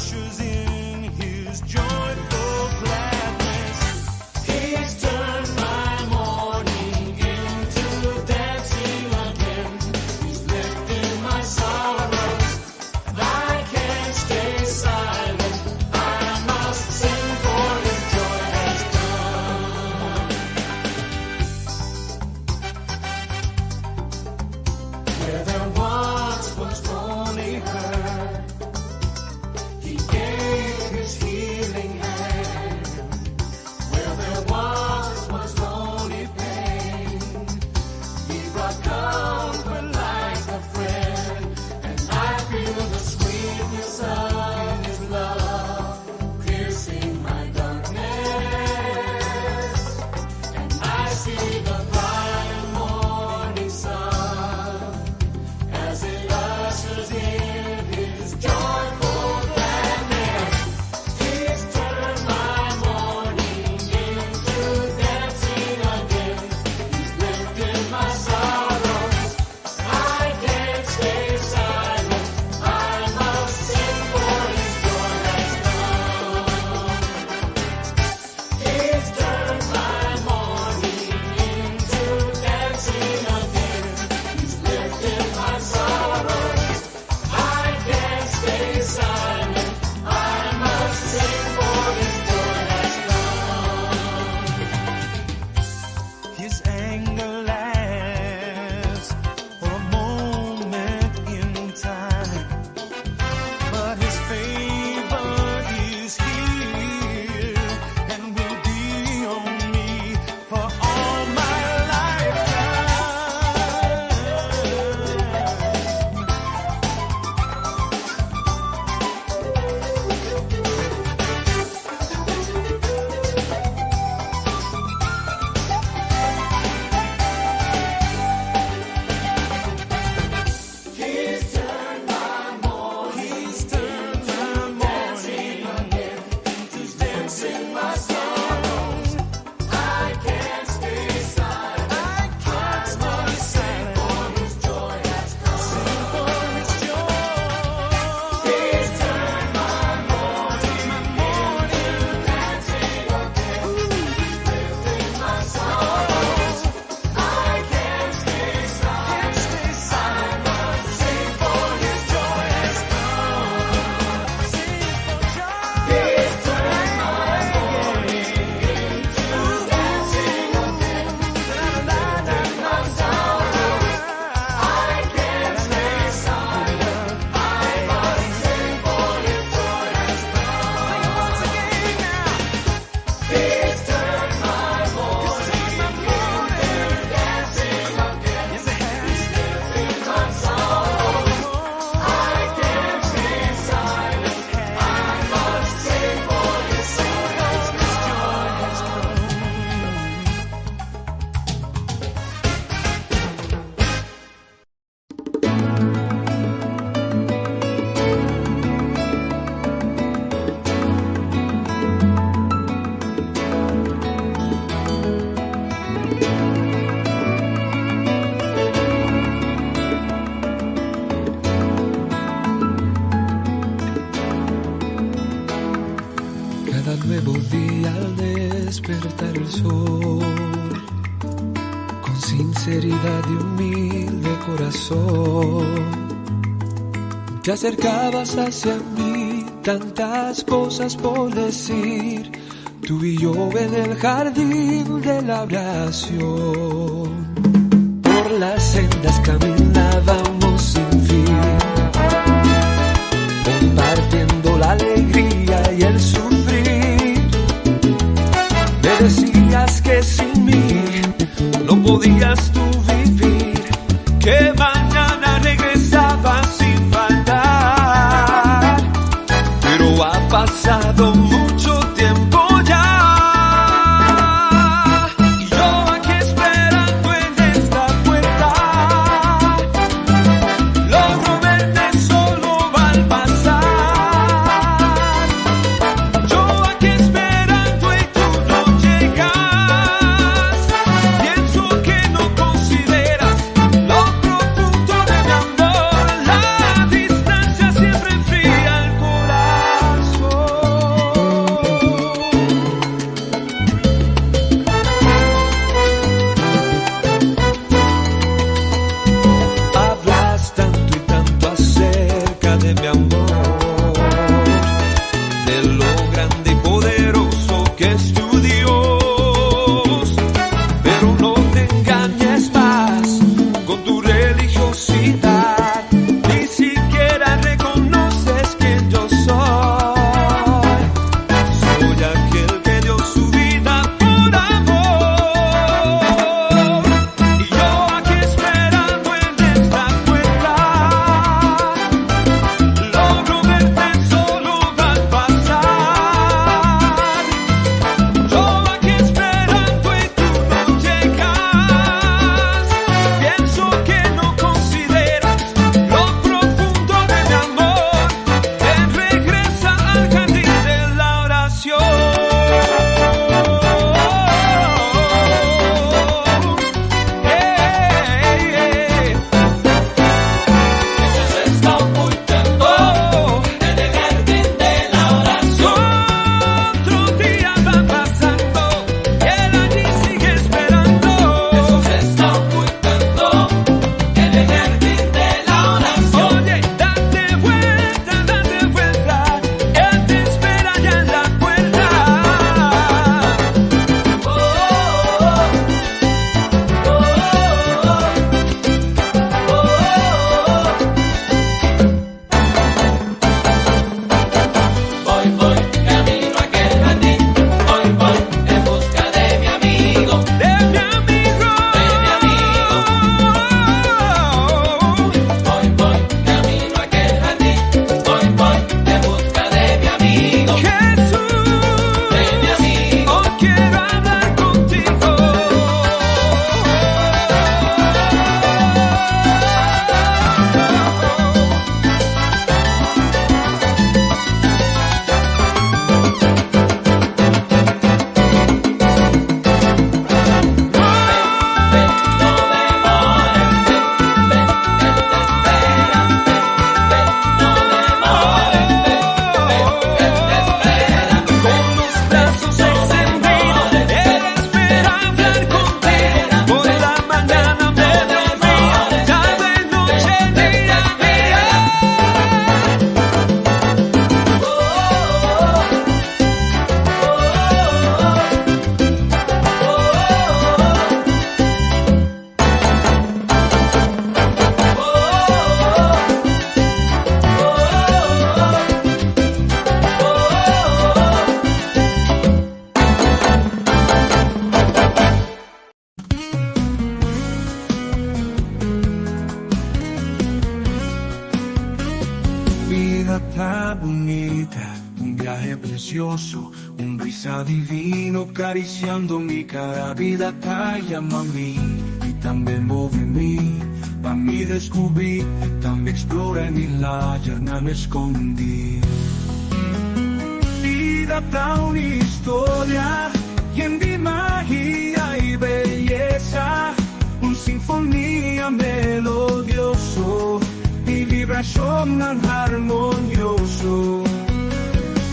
Ushers in his joyful gladness. He's turned my mourning into dancing again. He's lifted my sorrows, and I can't stay silent. I must sing, for his joy has come. Where there once was only hurt, he gave his healing hand. Where there once was only pain, he brought comfort like a friend. And I feel the sweetness of his love piercing my darkness. And I see the bright morning sun as it ushers in his joyful gladness. He's turned my mourning into dancing again. He's lifted my sorrows. I can't stay silent. I must sing, for his joy has come. He's turned my mourning into dancing again. He's lifted my sorrows. I can't stay silent. I must sing, for his joy has come. His anger lasts for a moment in time, but his favor is here and will be on me for all my lifetime. He's turned my mourning, he's turned my mourning into dancing my sorrows. I can't stay silent. I can't stay silent. For his joy has come. Sing for his joy. He's turned my mourning, into dancing again. He's lifted my sorrows. I can't stay silent. I must sing, for his joy has come. Sing for joy. He's turned my mourning into dancing again. He's lifted my sorrows. I can't stay silent. I must sing, for his joy has come. Sing it once again now. He's turned my mourning into dancing again. Yes, it has. He's lifted my sorrows. I can't stay silent. I must sing, for his joy has come. Cada nuevo día al despertar el sol, con sinceridad y humilde corazón, te acercabas hacia mí, tantas cosas por decir, tú y yo en el jardín de la oración. Por las sendas caminábamos sin fin, compartiendo la alegría y el sufrir. Me decías que sin mí no podías tú vivir, que mañana regresabas sin faltar. Pero ha pasado mucho tiempo ya, y yo aquí esperando en esta puerta. Logro verte solo al pasar. Yo aquí esperando y tú no llegas. Pienso que no consideras lo profundo de mi amor. La distancia siempre enfría el corazón. Un viahe precioso, un brisa divino cariciando mi cara. Bida ta yama mi y tambe move mi pa mi descubri y tambe explora e milagernan escondi. Bida ta un historia yen di magia y beyesa, un sinfonia melodioso y vibracionnan harmonioso.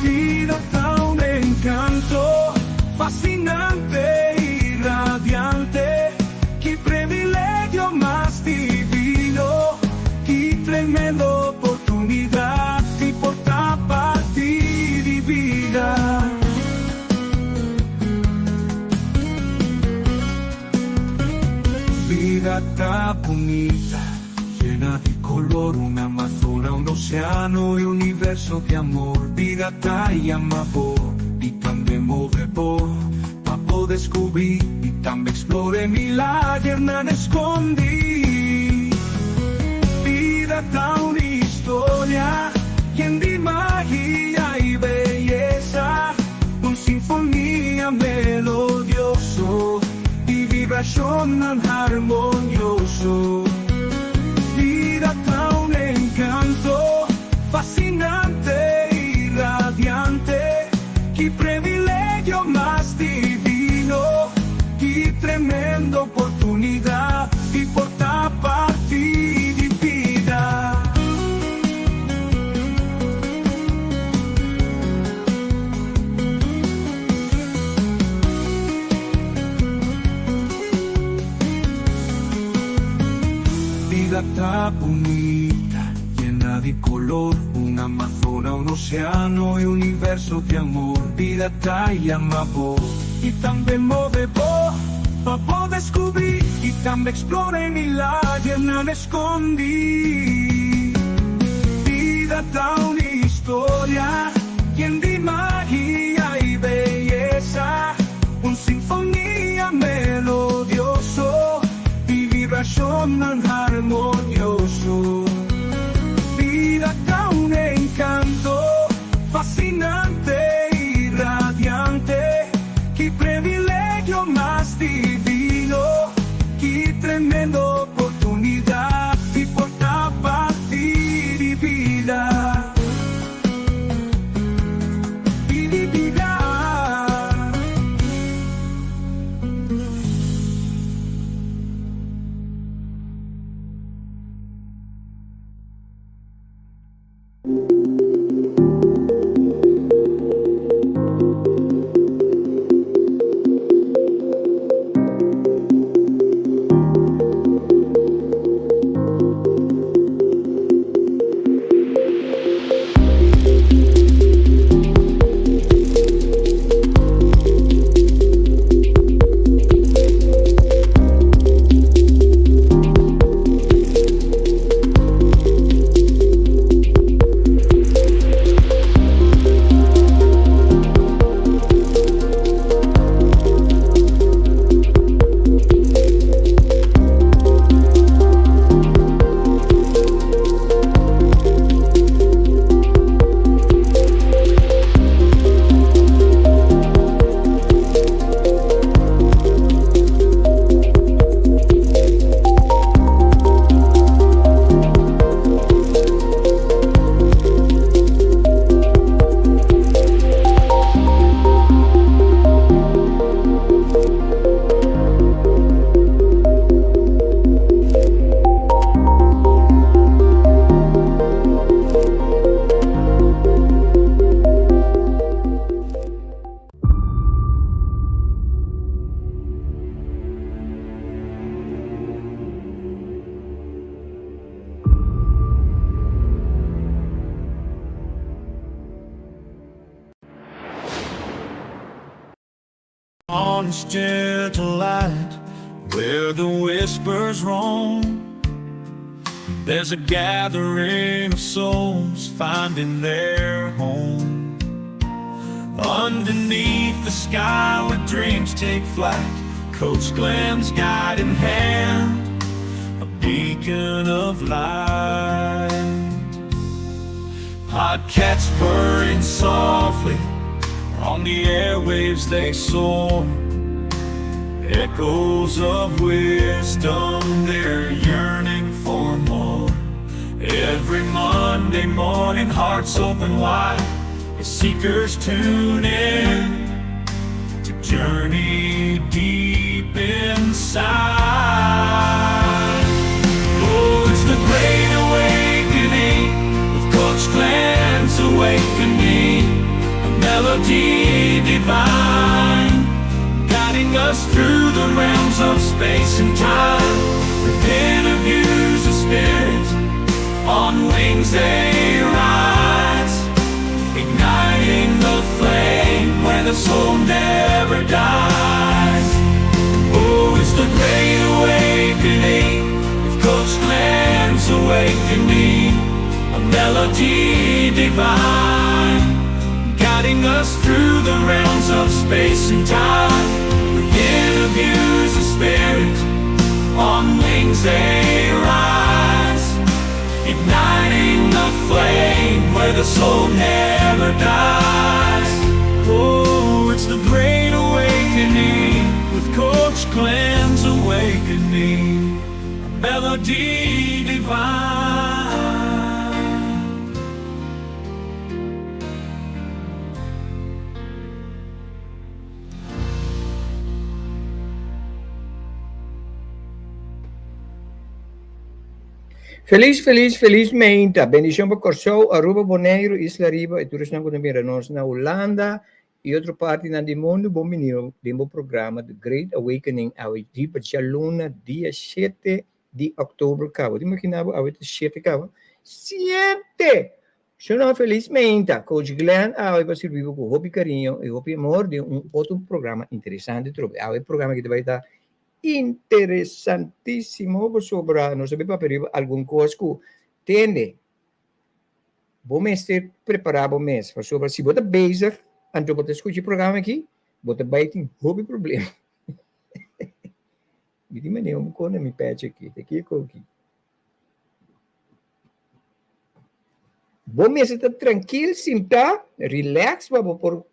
Bida ta un encanto fascinante y radiante, ki privilegio mas divino, ki tremendo oportunidad di por ta parti di bida. Bida ta bunita, yena di color, un Amazona, un oceano y universo di amor. Bida ta yama bo y tambe move bo pa bo descubri y tambe explora e milagernan escondi. Bida ta un historia yen di magia y beyesa, un sinfonia melodioso y vibracionnan harmonioso. Bida ta un encanto fascinante y radiante, ki privilegio mas divino, ki tremendo oportunidad di por ta parti di bida. Bida ta bunita, yena di color, un Amazona, un oceano y universo di amor. Bida ta yama bo y tambe move bo pa bo descubri y tambe explora e milagernan escondi. Bida ta un historia yen di magia y beyesa, un sinfonia melodioso y vibracionnan harmonioso. Bida ta un encanto fascinante y radiante, ki privilegio mas divino, ki tremendo oportunidad di por ta parti di bida. Di bida. On its gentle light, where the whispers roam, there's a gathering of souls finding their home. Underneath the sky where dreams take flight, Coach Glenn's guiding hand, a beacon of light. Podcasts purring softly on the airwaves they soar. Echoes of wisdom, they're yearning for more. Every Monday morning, hearts open wide as seekers tune in to journey deep inside. Oh, it's the great awakening with Coach Glenn's awakening, a melody divine, guiding us through the realms of space and time. With interviews of spirit, on wings they rise, igniting the flame where the soul never dies. Oh, it's the great awakening with Coach Glenn's awakening, a melody divine, guiding us through the realms of space and time. With interviews of spirit, on wings they rise, igniting the flame where the soul never dies. Oh, it's the great awakening with Coach Glenn's awakening, a melody divine. Felis, felis, felis meinta. Bendishon pa Kòrsou, Aruba, Boneiru, Isla Riba i tur esnan ku ta mira nos na Hulanda i otro partinan di mundu. Bon bini den bo programa The Great Awakening awe riba djaluna dia shete di òktober kaba. Bo ta imaginá bo awe ta shete kaba? Siete! Shonnan felis meinta. Coach Glenn awe pa sirbi bo ku hopi kariño i hopi amor den un otro programa interesante trobe. Awe e programa aki ta bai ta Interesantisimo pasobra nos a bin papia riba algun kos ku tende bo mester prepará bo mes pasobra si bo ta bezig anto bo ta skucha e programa aki bo ta bai tin hopi problema. Mi tin manera un kos na mi pechi aki, ta kiko aki? Bo mester ta trankil, sintá, relax pa bo por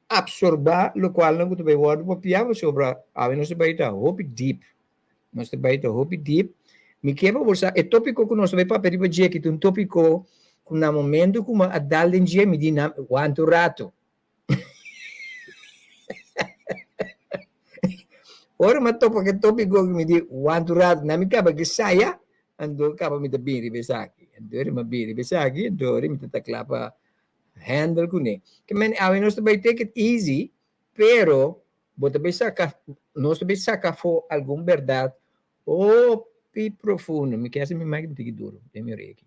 absorbá lokualnan ku ta bai wòrdu papiá pasobra awe nos ta bai ta hopi deep. Nos ta bai ta hopi deep. Mi ke pa bo sa e tópiko ku nos ta bai papia riba dje aki ta un tópiko ku na momento ku mi a dal den dje mi di nan wanta un ratu. Ora mi a topa ku e tópiko aki mi di wanta un ratu. Nan mi kaba ke saya anto kaba mi ta bin riba esaki. Anto mi a bin riba esaki anto mi ta ta kla pa handle kuné. Ke men awe nos ta bai take it easy, pero bo ta bai saka, nos ta bai saka afó algun bèrdat hopi profundo. Mi ke hasi mi mic un tiki duro den mi orea aki.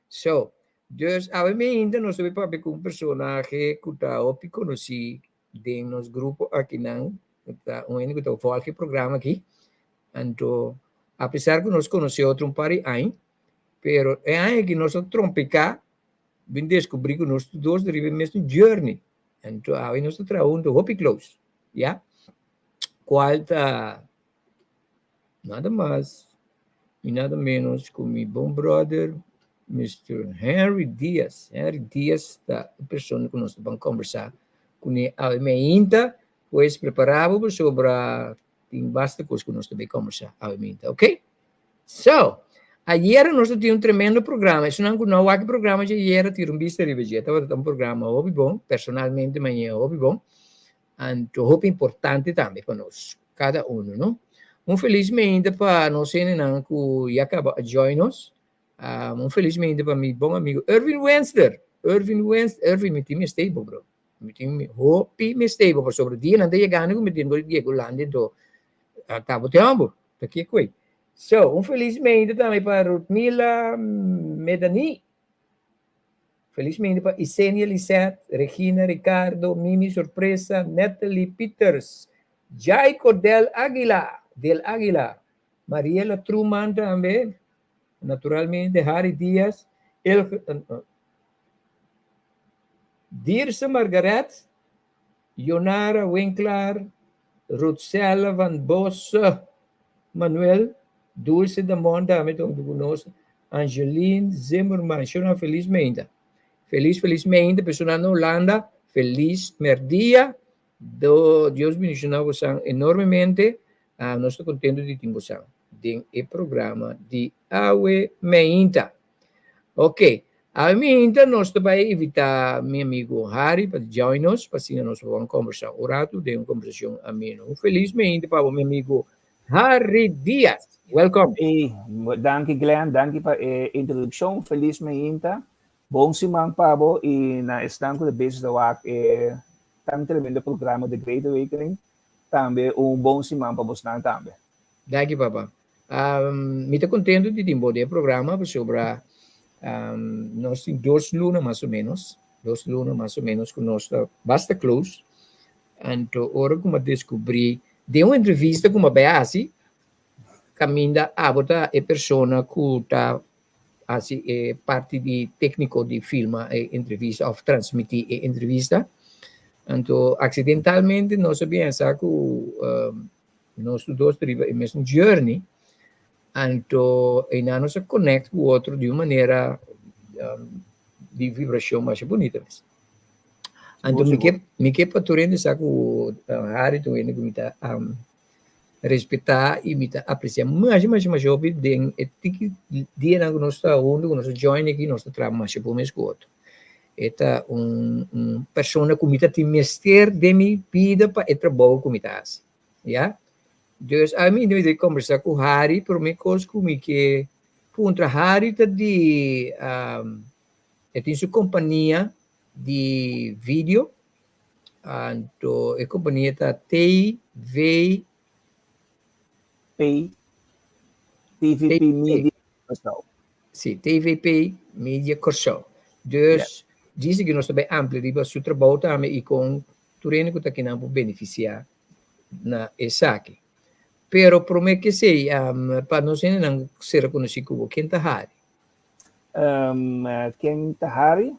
So, dus awe mainta nos ta bai papia ku un personahe ku ta hopi konosí den nos grupo akinan, ku ta un hende ku ta volg e programa aki. Anto, apesar ku nos konosé otro un par di aña, pero e aña aki nos a trompeká Bin descubri cu nos tur dos ta riba e mesmo journey. Anto awe nos ta traha hunto hopi close, ya. Cual ta nada mas y nada menos cu mi bon brother Mister Henry Diaz. Henry Diaz ta e persona cu nos ta ban conversa cune awe meinta. Pues prepara bo pasobra tin basta cos cu nos ta bay conversa awe meinta, ok? So, ayera nos ta tin un tremendo programa. Esunnan ku no wak e programa dje ayera, tira un bista riba dje. Tabata un programa hopi bon, personalmente mañe hopi bon, anto hopi importante tambe pa nos, kada uno, no? Un felis meinta pa nos hendenan ku ya kaba a join nos. Un felis meinta pa mi bon amigo Ervin Wenster. Ervin Wenster, Ervin, mi tin mester bo, bro. Mi tin hopi mester bo, pasobra dianan ta yegando ku mi tin ku yega Hulanda, anto kaba tempu. Ta kiko ei? So, un felis meinta tambe pa Rutmila Medani. Felis meinta pa Isenia Lisette, Regina Ricardo, Mimi Sorpresa, Natalie Peters, Jaico Del Aguila, Del Aguila, Mariela Truman tambe, naturalmente Harry Diaz, El, Dirce Margaret, Jonara Winklar, Ruthsella van Bosse, Manuel, Dulce Damon tambe ta huntu ku nos, Angeline Zimmerman, shownan felis meinta. Felis felis meinta personanan na Hulanda, felis merdia. Do Dios bendiciona bosan enormemente. Ah, nos ta contento di tin bosan den e programa di awe meinta. Ok, awe meinta nos ta bai invita mi amigo Harry pa join nos, pa asina nos por conversa un rato den un conversacion ameno. Un felis meinta pa bo, mi amigo Harry Diaz. Welcome. Hey, danki Glenn, danki pa e introduccion. Felis meinta. Bon siman pa bo y na esnan cu ta bezig ta wak e tan tremendo programa The Great Awakening. Tambe un bon siman pa bosnan tambe. Danki papa. Um, mi ta contento di tin bo den e programa pasobra um, nos tin dos luna mas o menos, dos luna mas o menos cu nos ta basta close. Anto ora cu mi a descubri den un entrevista cu mi a bay haci, caminda abo ta e persona cu ta hasi e parti di tékniko di filma e entrevista òf transmití e entrevista. Anto aksidentalmente nos a biensa ku nos tur dos ta riba e mesun journey, anto einan nos a connect ku otro di un manera di vibrashon masha bunita mes. Anto mi ke mi ke pa tur hende sa ku Harry ta un hende ku mi ta respetá i mi ta apresiá masha masha masha hopi den e tiki dianan ku nos ta huntu ku nos a join aki nos ta traha masha bon mes ku otro. E ta un un persona ku mi ta tin mester den mi bida pa e trabou ku mi ta hasi, ya. Dus ami mi ta kombersá ku Harry promé kos ku mi ke puntra Harry ta di e tin su kompania di video Anto e kompania ta TV. P. TVP Media Kòrsou. Sí, TVP Media Kòrsou. Dus, djis ku nos ta bai amplia riba su trabou tambe i kon tur hende ku ta kinan por benefisiá na esaki. Pero promé ku esei, pa nos hendenan sera konosí ku bo, ken ta Harry? Ken ta Harry?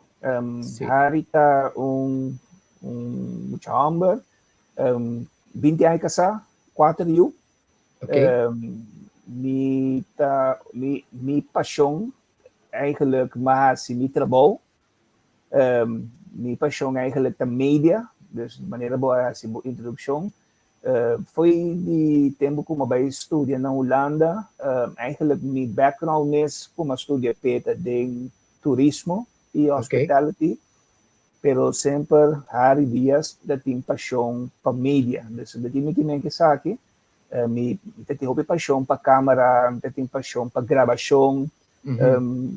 Harry ta un un mucha hòmber, 20 aña kasá, kuater yu. Mi ta mi mi pashon eigenlijk mi a hasi mi trabou. Mi pashon eigenlijk ta media, dus manera bo a hasi bo introdukshon. Fo'i di tempu ku mi a bai studia na Hulanda, eigenlijk mi background mes ku mi a studia p'e ta den turismo i hospitality, pero semper Harry Diaz ta tin pashon pa media. Dus ta tin mi kimen ku esaki, mi ta tin hopi pashon pa kamera, mi ta tin pashon pa grabashon.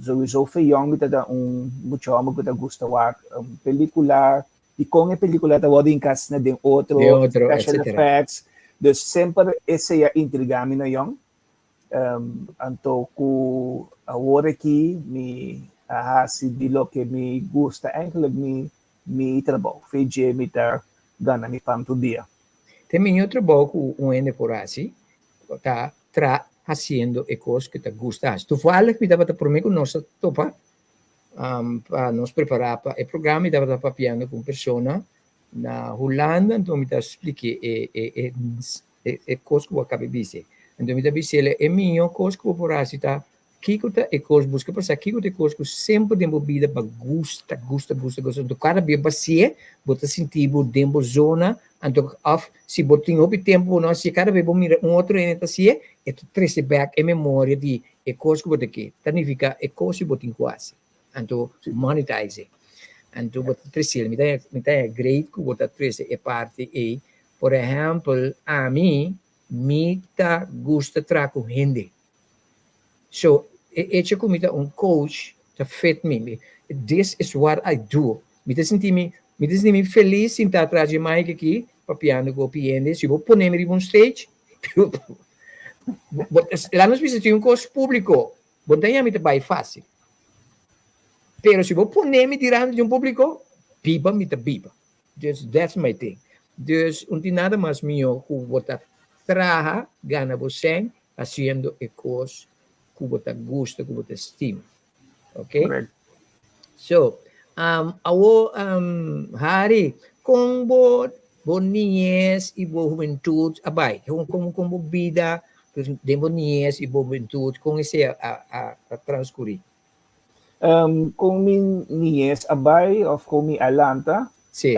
Souiso fe yòn mi ta ta un mucha hòmber ku ta gusta wak pelikula. Di kon e pelikula ta wòrdu inkasna den otro, Den otro, special etcetera. effects. Dus semper esei a intriga mi na yòn. Anto ku awor aki mi a hasi di loke mi gusta eigenlijk mi mi trabou. Fe dje mi ta gana mi pan tur dia. Te mihó trabou ku un hende por hasi ta tra hasiendo e kos ku ta gusta hasi. Toevallig mi tabata promé ku nos a topa pa nos prepará pa e programa mi tabata papiando ku un persona na Hulanda, anto mi ta splik'é e e e e kos ku bo a kaba di bisa. Anto mi ta bis'el e mihó kos ku bo por hasi ta kiko ta e kos, buska pa sa kiko ta e kos ku semper den bo bida bo a gusta, gusta, gusta, gusta, anto kada bia bo hasié bo ta sinti bo den bo zona, anto òf si bo tin hopi tempu bo no hasié, kada bia bo mira un otro hende ta hasié e ta trese bèk e memoria di E kos ku bo ta ke ta nifiká e kos ku bo tin ku hasi. Anto monetize. Anto bo ta trese, mi ta mi ta great ku bo ta trese e parti ei. Por ehèmpel, ami mi ta gusta traha ku hende. So e echo ku mi ta un coach ta fit mi. This is what I do. Mi ta sinti mi mi ta sinti mi felis sintá tras dje mic aki papiando ku hopi hende. Si bo pone mi riba un stage, Laat nos bisa tin un kos públiko, bo ta yami ta bai fásil. Pero si bo pone mi dilanti di un públiko, biba mi ta biba. Dus that's my thing. Dus un tin nada mas mihó ku bo ta traha, gana bo sèn hasiendo e kos ku bo ta gusta, ku bo ta stima. Ok? Correct. So, awo Harry, kon bo bo niñez i bo hubentud a bai? Kon kon kon bo bida den bo niñez i bo hubentud kon esei a a a transcurri? Kon mi niñez a bai of kon mi a lanta? Sí.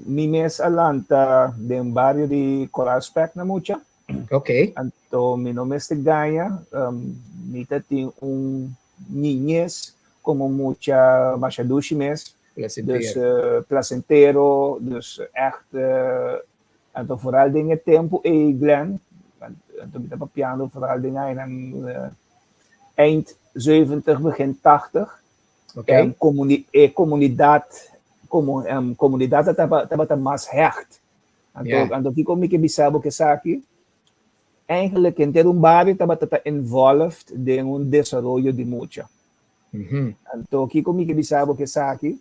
Mi mes a lanta den bario di Koraalspek na mucha. Ok. Anto mi no mester gaña, mi ta tin un niñez como mucha masha dushi mes. Placentero. Dus placentero, dus echt, anto vooral den e tempo ey Glenn, anto mi ta papiando vooral den añanan eind 70, begin 80. Ok. E comunidad, como comunidad tabata mas hecht. Anto, anto kiko mi ke bisa bo esaki? Eigenlijk henter un bario tabata ta involved den un desaroyo di mucha. Anto kiko mi ke bisa bo esaki?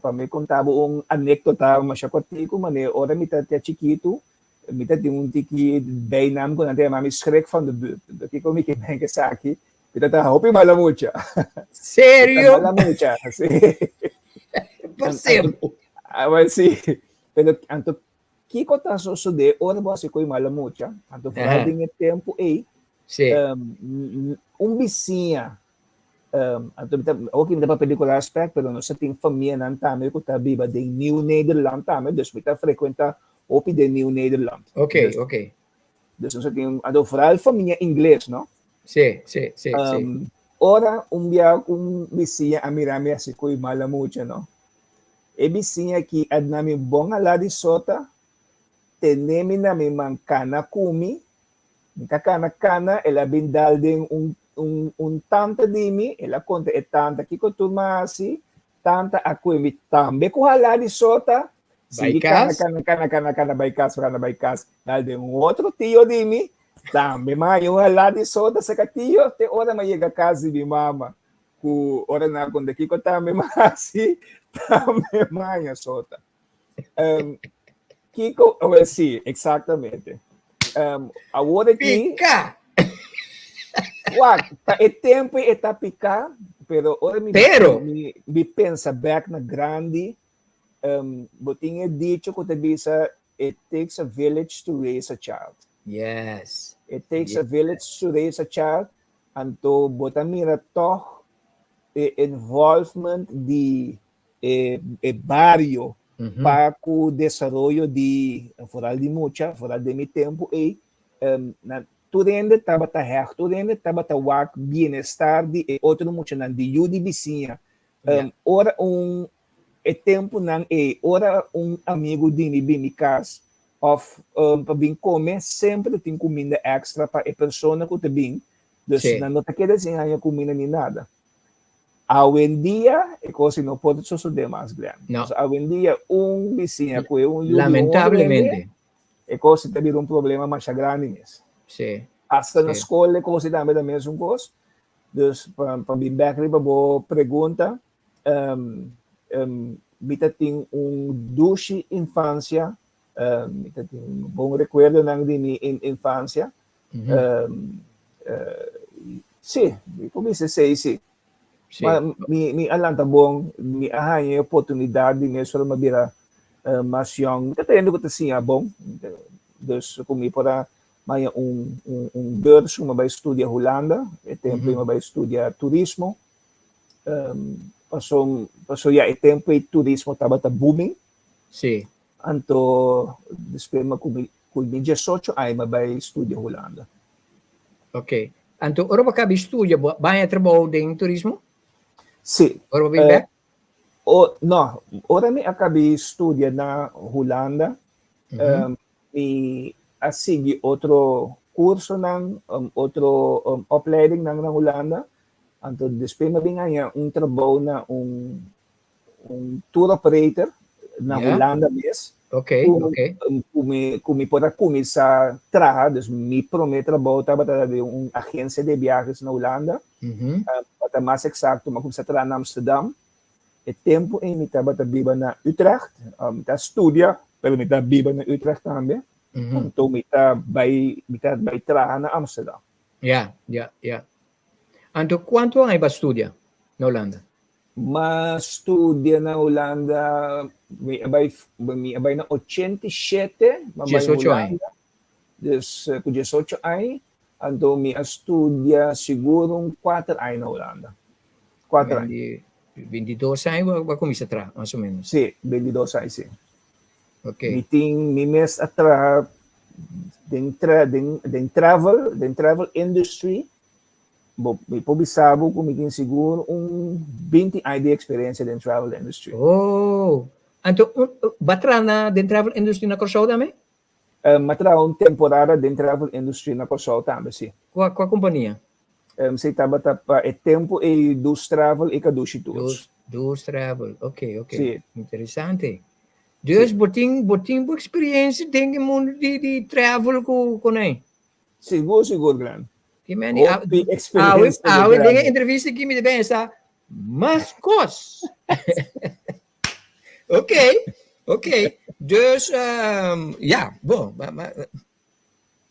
Pa mi konta bo un anekdota masha kortiku, mane ora mi ta chikitu, mi ta tin un tiki bijnaam ku nan ta yama mi schrik van de buurt. Anto kiko mi ke men ku esaki? Mi ta ta hopi mala mucha. Serio? Mala mucha, si. Por sebo. Ah, well, si. Pero anto kiko ta sosodé ora bo hasi ko'i mala mucha? Anto vooral den e tempu ei, un bisiña, anto mi ta, oki mi ta papia di Koraspek, pero nos a tin famianan tambe ku ta biba den Nieuw Nederland tambe, dus mi ta frekuentá hopi den Nieuw Nederland. Oké, oké. Dus nos a tin, anto vooral famia ingles, no? Sí, sí, sí, sí. Ora un bia un bisiña a mira mi hasi ko'i mala mucha, no? E bisiña aki a duna mi bon alá di sota, tene mi na mi man kana ku mi, mi ta kana kana, el a bin dal den un un un tanta di mi, el a konta e tanta kiko tur mi a hasi, tanta a kue mi tambe ku halá di sota, sigui kana kana kana kana kana bai kas kana bai kas, dal den un otro tio di mi, tambe mi a haña un halá di sota saka tio te ora mi a yega kas di mi mama. Ku ora nan konta kiko tambe mi hasi, tambe mi haña sota. Kiko, well, sí, exactamente. Awor aki. Pika! Wak, pa e tempo e ta pika, pero ora mi, Pero! mi, mi pensa back na grandi, bo tin e dicho ku ta bisa, it takes a village to raise a child. Yes. It takes a village to raise a child. Anto bo ta mira tòg e involvement di e e bario pa ku desaroyo di foral di mucha, foral den mi tempu ei, nan tur hende tabata hègt, tur hende tabata wak bienestar di e otro muchanan, di yu di bisiña. Ora un E tempunan ei, ora un amigu di mi bin mi kas òf pa bin kome, semper ta tin kuminda èkstra pa e persona ku ta bin. Dus nan no ta keda sin haña kuminda ni nada. Awendia e kos ei no por sosodé mas, Glenn. No. Awendia un bisiña ku e un yu di un otro hende, Lamentablemente. e kos ei ta bira un problema masha grandi mes. Asta na skol e kos ei tambe ta mesun kos. Dus pa bin bèk riba bo pregunta, Mi ta tin un dushi infansia, mi ta tin bon rekuerdonan di mi infansia. Sí, mi por bisa esei sí. Ma mi a lanta bon, mi a haña e oportunidat di mes ora mi a bira mas yòn. Mi ta tende ku ta siña bon, dus ku mi por a haña un beurs ku mi a bai studia Hulanda, e tempu ei mi a bai studia turismo. Paso, paso ya e tempo e turismo tabata booming. Sí. Anto despues mi ku ku mi 18 aña mi bai studia Hulanda. Ok. Anto ora bo kabi studia bo baña trabou den turismo? Sí. Ora bo bin bek? O, no, ora mi a kabi studia na Hulanda, Mi a sigui otro cursonan, otro opleidingnan na Hulanda. Anto despues mi a bin haña un trabou na un un tour operator na Hulanda mes. Ku mi ku mi por a kuminsá traha. Dus mi promé trabou tabata den un agensia de biahes na Hulanda. Pa ta mas eksakto mi a kuminsá traha na Amsterdam. E tempu ei mi tabata biba na Utrecht, mi ta studia, pero mi ta biba na Utrecht tambe. Anto mi ta bai, mi ta bai traha na Amsterdam. Ja, ja, ja. Anto kuantu aña bo a studia na Hulanda? Mi a studia na Hulanda, mi a bai, mi a bai na 87, mi a bai 18 aña. Hulanda. Dus ku 18 aña, anto mi a studia sigur un kuater aña na Hulanda. Kuater aña. 22 aña bo a kuminsá traha, mas o ménos. Sí, 22 aña, sí. Ok. Mi tin, mi mes a traha den tra, den, den travel, den travel industry. Bo, mi por bisa bo ku mi tin sigur un 20 aña di eksperensia den travel industry. Oh, anto un, bo a traha na den travel industry na Kòrsou tambe? Mi a traha un temporada den travel industry na Kòrsou tambe, sí. Kua, kua kompania? Si tabata pa e tempu ei Dus Travel i Kadushi Tours. Dus, Dus Travel, ok, ok. Sí. Interesante. Dus bo tin, bo tin bo experiencia den e mundo di, di travel ku ku nan? Sigur, sigur, Glenn. Ki men di, Hopi awe, experiencia awe den e grandi. entrevista aki mi ta pensa mas kos. Ok, ok. Dus, um, ja, bon, ma, ma,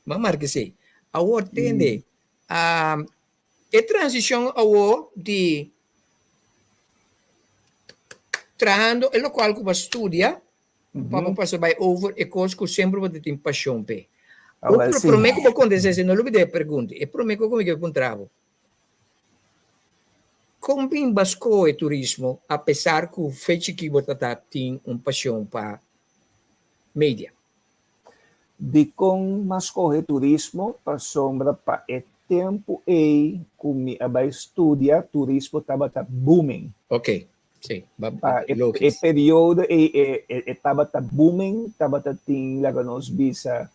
ma marca esei. Awor tende, um, e transicion awor di trahando e locual cu bo a studia, pa bo pasa bay over e cos cu semper bo ta tin pasion p'e. Ah, wel, O sí. prome cu bo contesta esei, no lubida e pregunta. E prome cu mi ke puntra bo, Kon bin bo a skohe turismo apesar ku fe chikí bo ta ta tin un pasion pa media? Dikon m'a skohe turismo? Pasobra pa e tempu ei ku mi a bai studia, turismo tabata booming. Ok, si, ba Pa e logis. periodo ei e tabata booming, tabata tin laga nos bisa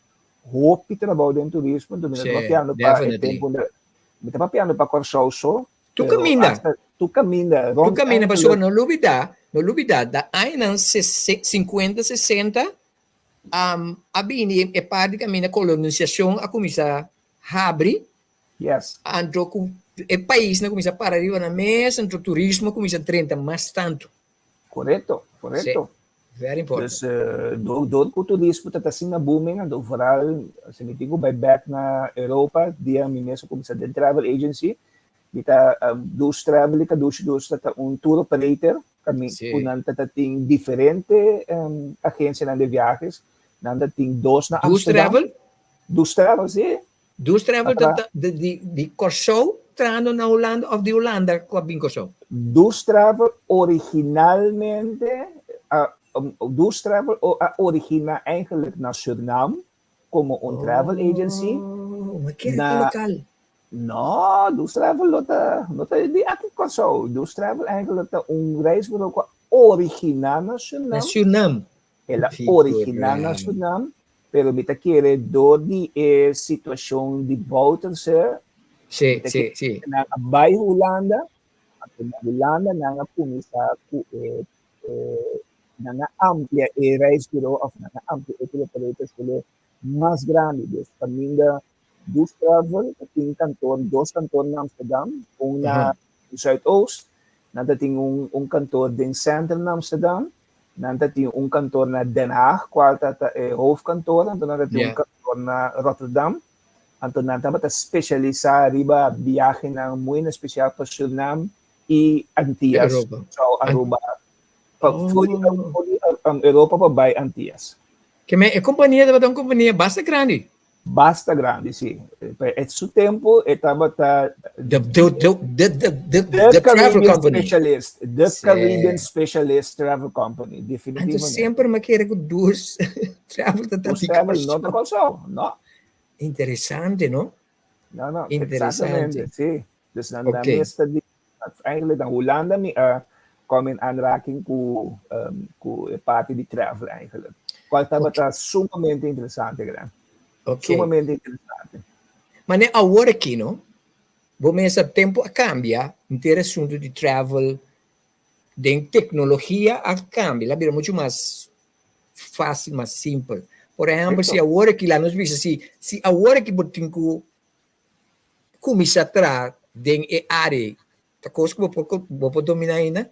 hopi trabou den turismo, enton mi ta Si, papiando pa e definitely. tempu Mi ta papiando pa Kòrsou so. Tu kaminda. Tu kaminda. Tu kaminda pasobra no lubida, no lubida da añanan 50, 60 a bini e parti kaminda kolonisacion a kuminsá habri. Yes. Anto ku e paisnan a kuminsá para riba nan mes, anto turismo a kuminsá drenta mas tantu. Korekto, korekto. Very important. Dus door, door ku turismo ta asina booming, anto vooral si mi tin ku bai bek na Europa, dia mi mes a kuminsá den travel agency, mi ta dus travel i kadushi dus ta un tour operator, kami ku nan ta tin diferente agensianan de viajes, nan ta tin dos na Dus Amsterdam. travel? Dus travel, si. Dus travel ta di di Kòrsou trahando na Hulanda òf di Hulanda ku a bin Kòrsou? Dus travel originalmente a Dus travel a originá eigenlijk na Surinam komo un travel agency. Oh, ma kere ta lokal. No, Dus travel no ta no ta di aki Kòrsou. Dus travel eigenlijk ta un reisbureau ku a originá na Surinam. Na Surinam. El a originá na Surinam, pero mi ta kere dor di e situashon di Bouterse, Sí, sí, sí. nan a bai Hulanda, anto na Hulanda nan a kuminsá ku e, nan a amplia e reisbureau òf nan a amplia e tour operators ku mas grandi. Dus kaminda Dus Travel ta tin kantor, dos kantor na Amsterdam, un na Zuidoost, nan ta tin un un kantor den sentrum na Amsterdam, nan ta tin un kantor na Den Haag, kual ta ta e hoofdkantoor, anto nan ta tin un kantor na Rotterdam. Anto nan tabata spesialisá riba biahenan muy en espesial pa Surinam i Antias, so Aruba, pa for di for di Europa pa bai Antias. Ke men e kompania tabata un kompania basta grandi. Basta grandi, si. Pa e su tempu e tabata The, the, the, the, the, the, The the travel Caribbean company. Specialist, The Sí. Caribbean Specialist Travel Company, Anto definitivamente. semper mi a kere ku dus travel ta Dus di travel no ta Kòrsou. Kòrsou, no. Interesante, no? No, no, Interesante. exactamente, sí. Dus nan nan Ok. mes ta di, eigenlijk na Hulanda mi a kom in aanraking ku, um, ku e parti di travel eigenlijk. Cual tabata sumamente interesante, gran. Ok. Sumamente interesante. Maar ne awor aki, no? Bo mesa tempo a cambia, henter asunto di travel den tecnologia a cambia, la bira mucho mas fácil, mas simpel. Por ehempel, si awor aki, la nos bisa, si, si awor aki bo tin ku kuminsá traha den e área ei, ta kos ku bo por bo por dominá ainda?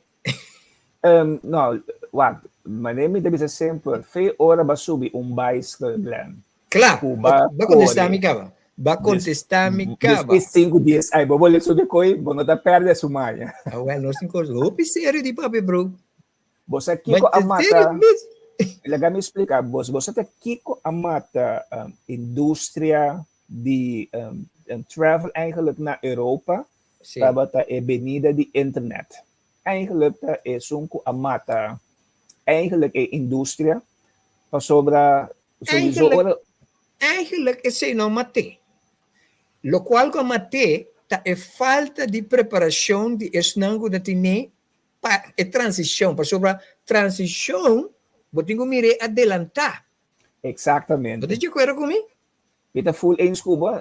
No, wak, manera mi ta bisa semper, fe ora bo a subi un baiskel, Glenn, Kla, ku bo bo a kontestá kore mi kaba. Bo a kontestá mi kaba. Despues sinku dies ai bo bole subi koi, bo no ta pèrdè su maña. Awèl, nos tin kos hopi serio di papia, bro. Bo sa kiko a mata, laga mi splika bos, bo sa ta kiko a mata industria di travel eigenlijk na Europa? Tabata e benida di internet. Eigenlijk ta esun ku a mata eigenlijk e industria pasobra sowieso ora. Eigenlijk esei no a mat'é. Lokual ku a mat'é ta e falta di preparashon di esnan ku ta tine pa e transishon, pasobra transishon bo tin ku mir'é adelantá. Exactamente. Bo ta di akuerdo ku mi? Mi ta full eens ku bo.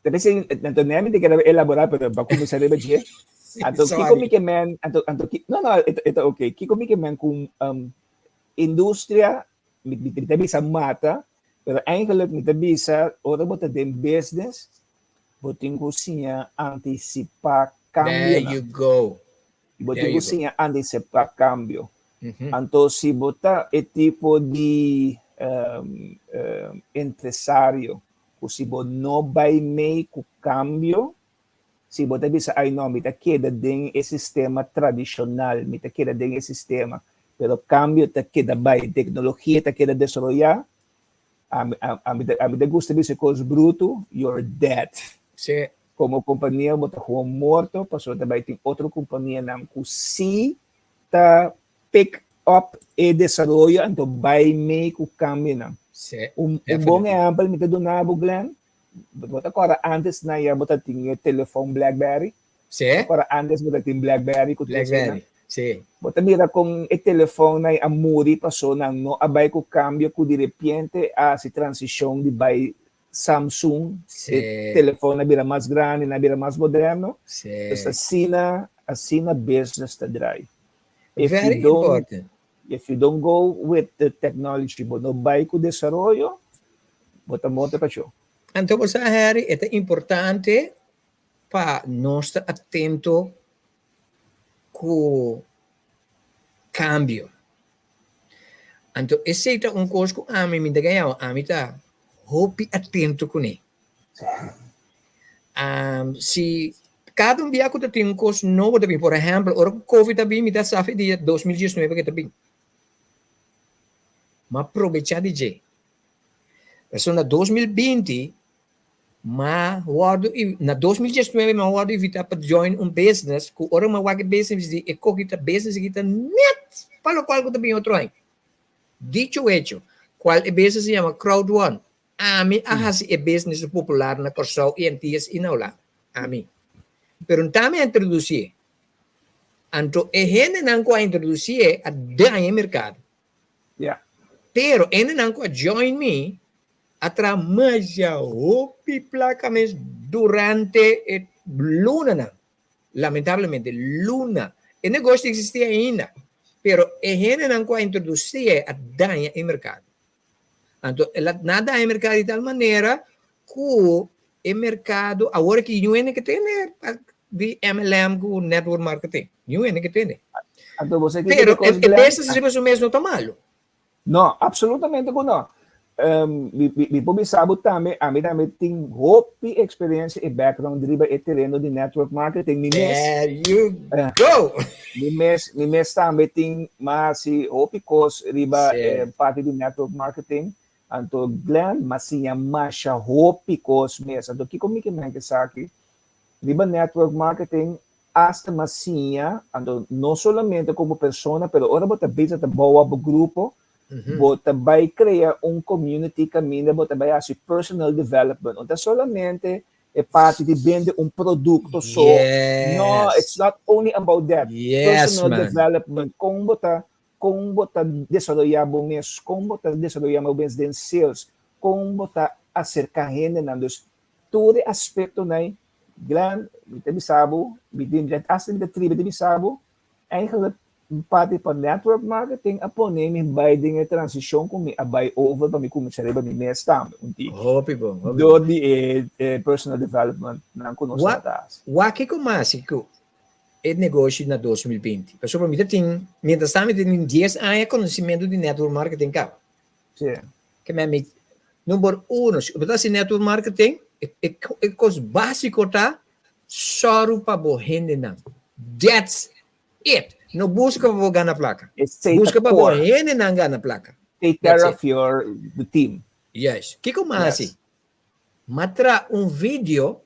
Ta p'esei, anto nè mi ta kere elaborá, pero bo a kuminsá riba dje. Anto kiko mi ke men, anto, anto, no, no, e ta oké. Kiko mi ke men ku industria, mi ta bisa mata, pero eigenlijk mi ta bisa ora bo ta den business, bo tin ku siña antisipá kambionan. There you go. Bo tin ku siña antisipá kambio. Anto si bo ta e tipo di empresario ku si bo no bai mei ku kambio, si bo ta bisa ay no mi ta keda den e sistema tradishonal, mi ta keda den e sistema, pero kambio ta keda bai, teknologia ta keda desaroyá, ami ami ta gusta bisa e kos brutu, you're dead. Komo kompania bo ta gewoon morto pasobra ta bai tin otro kompanianan ku si ta pick up e desaroyo anto bai mee ku kambionan. Un bon ehèmpel mi ta duna bo Glenn, bo ta kòrda antes na ya bo ta tin e telefòn Blackberry? Bo ta kòrda antes bo ta tin Blackberry ku tur eseinan? Bo ta mira kon e telefòn a muri paso nan no a bai ku kambio ku di repente a hasi transishon di bai Samsung, e telefòn a bira mas grandi, nan a bira mas moderno. Pues asina, asina business ta draai. If Very you don't, important. If you don't go with the technology, bo no bai ku desaroyo, bo ta morto kachó. Anto bo sa Harry, e ta importante pa nos ta atento ku kambio. Anto esei ta un kos ku ami mi ta gañao, ami ta hopi atento kuné. Si kada un bia ku ta tin un kos nobo ta bin, por ehèmpel ora ku covid a bin mi ta sa fe dia 2019 ke ta bin. M'a probechá di dje. Pasobra na 2020 M'a wòrdu na 2019 m'a wòrdu invitá pa join un business ku ora m'a wak e business di e koki ta business aki ta nèt pa lokual ku ta bin otro aña. Dicho hecho, kual e business a yama Crowd One. Ami a hasi e business popular na Kòrsou i Antias i na Hulanda. Ami. Pero n'ta mi a introdusié. Anto e hendenan ku a introdusié a daña e merkado. Pero e hendenan ku a join mi a traha masha hopi plaka mes durante e lunanan. Lamentablemente, luna. E negoshi ta eksistí ainda, pero e hendenan ku a introdusí e a daña e merkado. Anto, el a nan a daña e merkado di tal manera ku e merkado awor aki niun hende ke tende di MLM ku network marketing. Niun hende ke tende. Anto bo sa kiko Pero ta kos e Glenn? business riba su mes no ta malu. No, absolutamente ku no. Mi, mi, mi por bisa bo tambe, ami tambe tin hopi experiencia y background riba e tereno di network marketing. Mi mes, There you go! Mi mes, mi mes tambe tin m'a hasi hopi kos riba e parti di network marketing. Anto Glenn, m'a siña masha hopi kos mes. Anto kiko mi ke men esaki? Riba network marketing Hasta m'a siña, anto no solamente como persona, pero ora bo ta bisa ta bouw bo grupo, bo ta bai crea un community caminda bo ta bai haci personal development. No ta solamente e parti di bende un producto so. No, it's not only about that. Personal development, con bo ta, con bo ta desaroya bo mes, con bo ta desaroya bo mes den sales, con bo ta acerca hendenan. Dus tur e aspectonan Glenn, mi ta bisa bo, mi tin hasta mi ta tribi di bisa bo, eigenlijk parti pa network marketing a pone mi bai den e transicion cu mi a bai over pa mi cuminsa riba mi mes tambe un tiki. Hopi bon, hopi Door bon. di e e personal development nan cu nos tabata haci. Wak kiko mas cu e negoshi na 2020? Pasobra mi ta tin, mientras tanto mi ta tin dies aña conocimento di network marketing caba. Sí. Ke men mi, number uno, si bo ta hasi network marketing, e, e, e kos básiko ta sòru pa bo hendenan. That's it. No buska pa bo gana plaka. Esei ta Buska pa bo core. hendenan gana plaka. Take That's care it. of your the team. Yes. Kiko m'a hasi? Yes. M'a traha un video.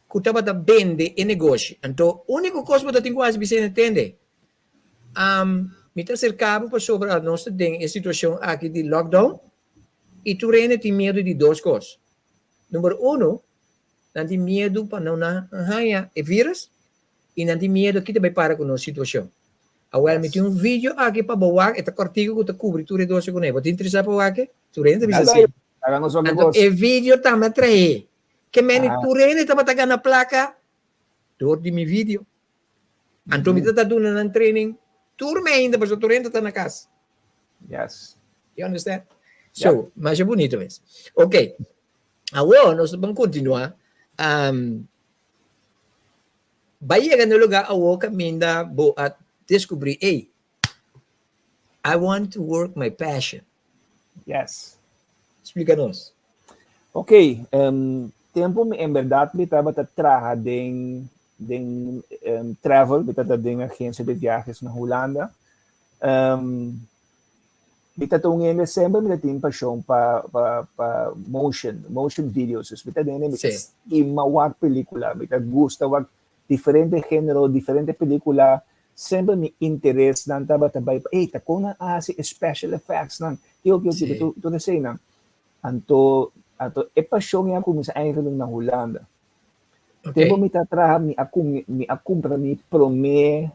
ku tabata bende e negoshi. Anto úniko kos bo ta tin ku hasi bis'é tende, mi ta aserká bo pasobra nos ta den e situashon aki di lockdown i tur hende tin miedu di dos kos. Number uno, nan tin miedu pa no nan haña e virus i nan tin miedu ki ta bai para ku nos situashon. Awel, mi tin un video aki pa bo wak, e ta kòrtiku ku ta kubri tur e dos kuné. Bo ta interesá pa wak e? Tur hende ta bisa si. Anto e video tambe a trahe. Ke meni tur hende tabata gana plaka dor di mi video. Anto mi ta duna nan training tur me ainda pasobra tur hende ta na kas. Yes. You understand? So, masha bunito mes. Ok. Awor nos ta ban kontinuá. Um, bai yega na e lugá awor kaminda bo a deskubrí, ey, I want to work my passion. Yes. Splika nos. Ok, um, tempu mi en berdad mi tabata traha den den um, travel, mi tabata den agencia de viajes na Hulanda. Um, mi ta un hende semper mi ta tin pasión pa pa pa motion, motion videos. Dus mi ta den mi ta stima wak película, mi ta gusta wak diferente género, diferente película. Semper mi interesnan tabata bai pa, ey, ta kon nan a hasi e special effects nan, kiko, kiko, kiko, tur, tur eseinan. Anto, anto e pashon ei a kuminsá eigenlijk na Hulanda. Tempu mi ta traha, mi a kum, mi a kumpra mi promé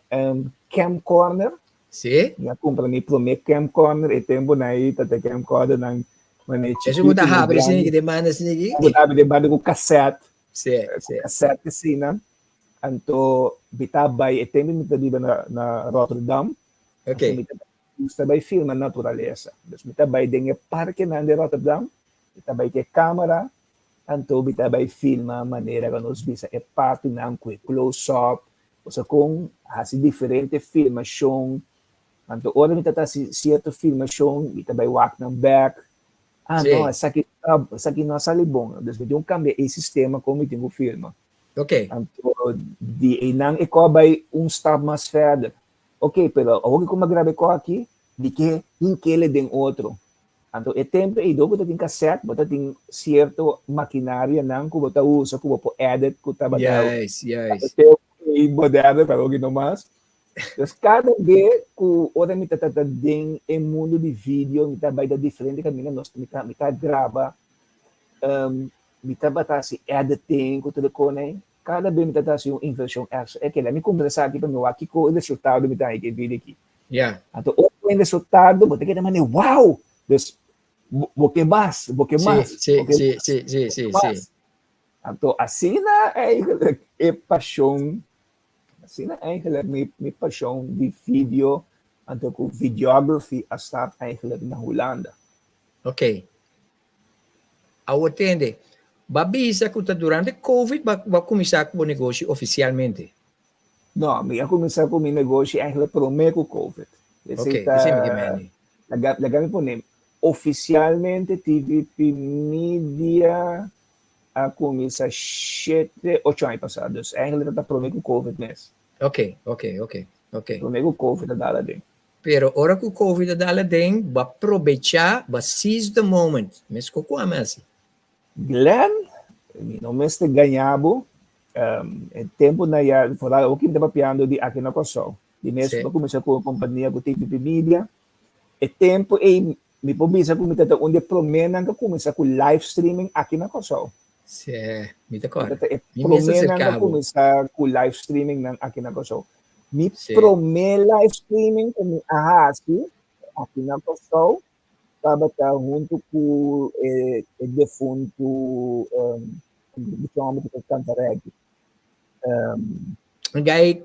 camcorder. Mi a kumpra mi promé camcorder, e tempunan ei ta e camcordernan manera Esun ku ta chikitu, habri grandi. esei, ku ta manda esei aki. Ku ta habri den banda ku cassette. Sí, sí. Cassette asina. Anto mi ta bai e tempu mi ta biba na na Rotterdam. Ok. Anto mi ta gusta bai filma naturalesa. Dus mi ta bai den e parkenan di Rotterdam, mi ta bai ku e kamera, anto mi ta bai filma manera ku nos bisa e partinan ku e close up, osea kon hasi diferente filmashon. Anto ora mi ta hasi sierto filmashon mi ta bai wak nan bèk, ah no esaki esaki no a sali bon, dus mi tin ku kambia e sistema kon mi tin ku filma. Ok. Anto di einan e kò bai un stap mas verder. Ok, pero awor ki kuma graba e kò aki, di ke hinkele den otro. Anto e tempu ei dor bo ta tin cassette, bo ta tin sierto makinarianan ku bo ta usa ku bo por edit ku tabata Juist, juist. tempu ei moderno, pero awor ki no mas. Dus kada be ku ora mi ta ta den e mundu di video, mi ta bai ta diferente kaminda, nos mi ta mi ta graba Mi tabata hasi editing ku tur e kos ei. Kada bes mi tabata hasi un invershon èkstra. E keda mi kumpra esaki pa mi wak kiko e resultado mi ta haña ku e video aki. Anto ora ku e resultado bo ta keda manera wow! Dus bo ke mas, bo ke mas, bo ke mas, bo ke mas. Anto asina eigenlijk e pashon, asina eigenlijk mi mi pashon di video anto ku videography a start eigenlijk na Hulanda. Oké. Awor tende, bo a bisa ku ta durante Covid bo a kuminsá ku bo negoshi ofisialmente? No, mi a kuminsá ku mi negoshi eigenlijk promé ku Covid. Oké, esei mi ke mende. Laga, laga mi pone, ofisialmente TVP Media a kuminsá shete, ocho aña pasá. Dus eigenlijk ta promé ku Covid mes. Oké, oké, oké, oké. Promé ku Covid a dal aden. Pero ora ku Covid a dal aden, bo a probechá, bo a seize the moment. Meskos ku ami hasi. Glenn, mi no mester gaña bo. E tempunan ya, foral awor ki mi ta papiando di aki na Kòrsou. Di mes mi a kuminsá ku un kompania ku TPP Media. E tempu ei mi por bisa ku mi ta un di e proménan ku a kuminsá ku live streaming aki na Kòrsou. Sí, mi ta kòrda. Mi ta e Mi mes a proménan ku a serká bo. kuminsá ku live streaming nan aki na Kòrsou. Mi Sí. promé live streaming ku mi a hasi aki na Kòrsou tabata huntu ku e e defuntu di hòmber ku ta kanta reggae. Guy,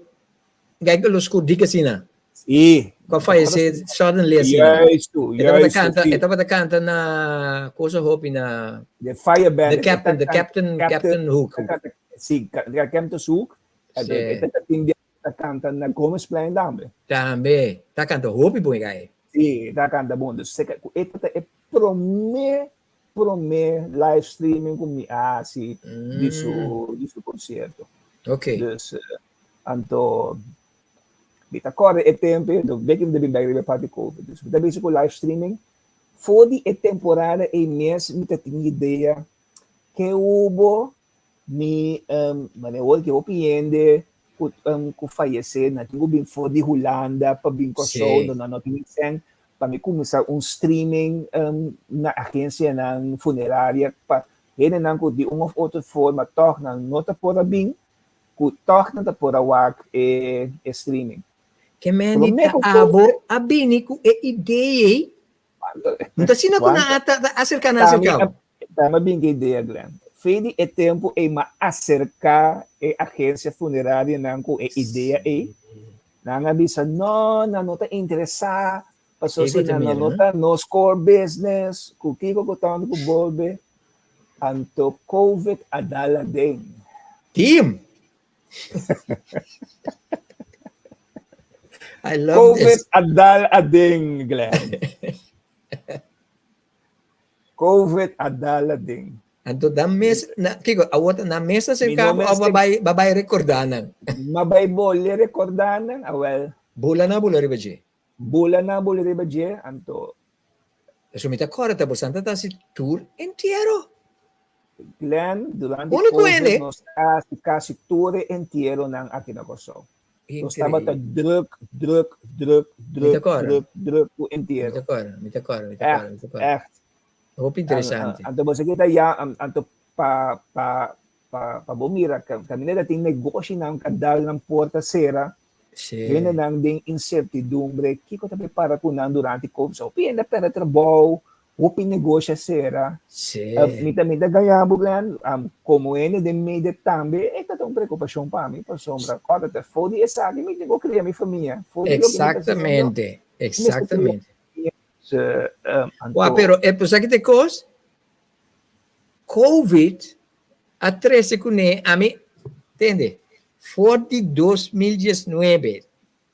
guy ku los kurdika asina. Sí. Ku a fayesé suddenly asina. Juistu, E tabata juistu, kanta, sí. e tabata kanta na cosa hopi na The Fire Band. The Captain, the Captain, Captain Hook. Sí, Captain Hook. Sí. E ta tin bia ta kanta na Gomezplein tambe. Tambe. Ta kanta hopi bon e guy. Sí, ta kanta bon. Dus e ta e promé promé live streaming ku mi a hasi di su di su konsierto. Ok. Dus anto mi ta kòrda e tempu ei, anto bek mi ta bin bek riba e parti covid. Dus mi ta bisa ku live streaming for di e temporada ei mes mi ta tin idea ke hubo. Mi um, mane awor ki hopi hende ku um, ku fayesé, nan tin ku bin for di Hulanda pa bin Kòrsou, Sí. no nan no tin sèn pa mi kuminsá un streaming um, na agensianan funeraria pa hendenan ku di un òf otro forma tòg nan no ta por a bin, ku tòg nan ta por a wak e, e streaming. Ke men di Promé ta ku abo COVID, a bini ku e idea ei. No ta asina ku nan a ta ta aserká nan Tami aserká a bo. tami a bin ku idea, Glenn. Fe di e tempu ei m'a aserká e agensia funerarionan ku e idea ei. Nan a bisa, No, nan no ta interesá, pasobra Kiko si ta nan no mira, no no? ta nos core business, ku kiko ku ta ku bolbe. Anto Covid a dal aden. Team! I love Covid this. a dal aden, Glenn. Covid a dal aden. Anto dan mes, na, kiko, awor ta na mesa Mi cerca no bo, of mester babay, babay recorda nan. mabay bole recorda nan, awel. Bula na bula riba dje. Bula na bula riba dje, anto. Eso mi ta corda ta bo santa ta hasi tur entiero. Glenn, durante Uno ku Covid hende. nos a hasi kasi tur e entieronan aki na Kòrsou. Nos tabata Increíble. druk, druk, druk, Mi ta druk, kòrda. druk, druk ku Mi ta entiero. kòrda, mi ta kòrda, mi ta kòrda, Ègt, mi ta kòrda. ègt. Hopi interesante. Anto bo sa kita ya, anto pa pa pa pa bo mira kaminda ta tin negoshinan ka dal nan porta sera, Sí. hendenan den insertidumbre, kiko ta prepara ku nan durante Covid? So hopi hende a pèrdè trabou, hopi negoshi a sera. Sí. Mi ta mi ta gaña bo Glenn, komo hende den media tambe e ta ta un preokupashon pa mi pasobra kòrda ta for di esaki mi tin ku kria mi famia, for di loke mi ta hasiendo Exactamente, mi mester kria exactamente. mi famia. Wak, Anto pero e por sa ki ta e kos? Covid a trese kuné ami, tende, for di 2019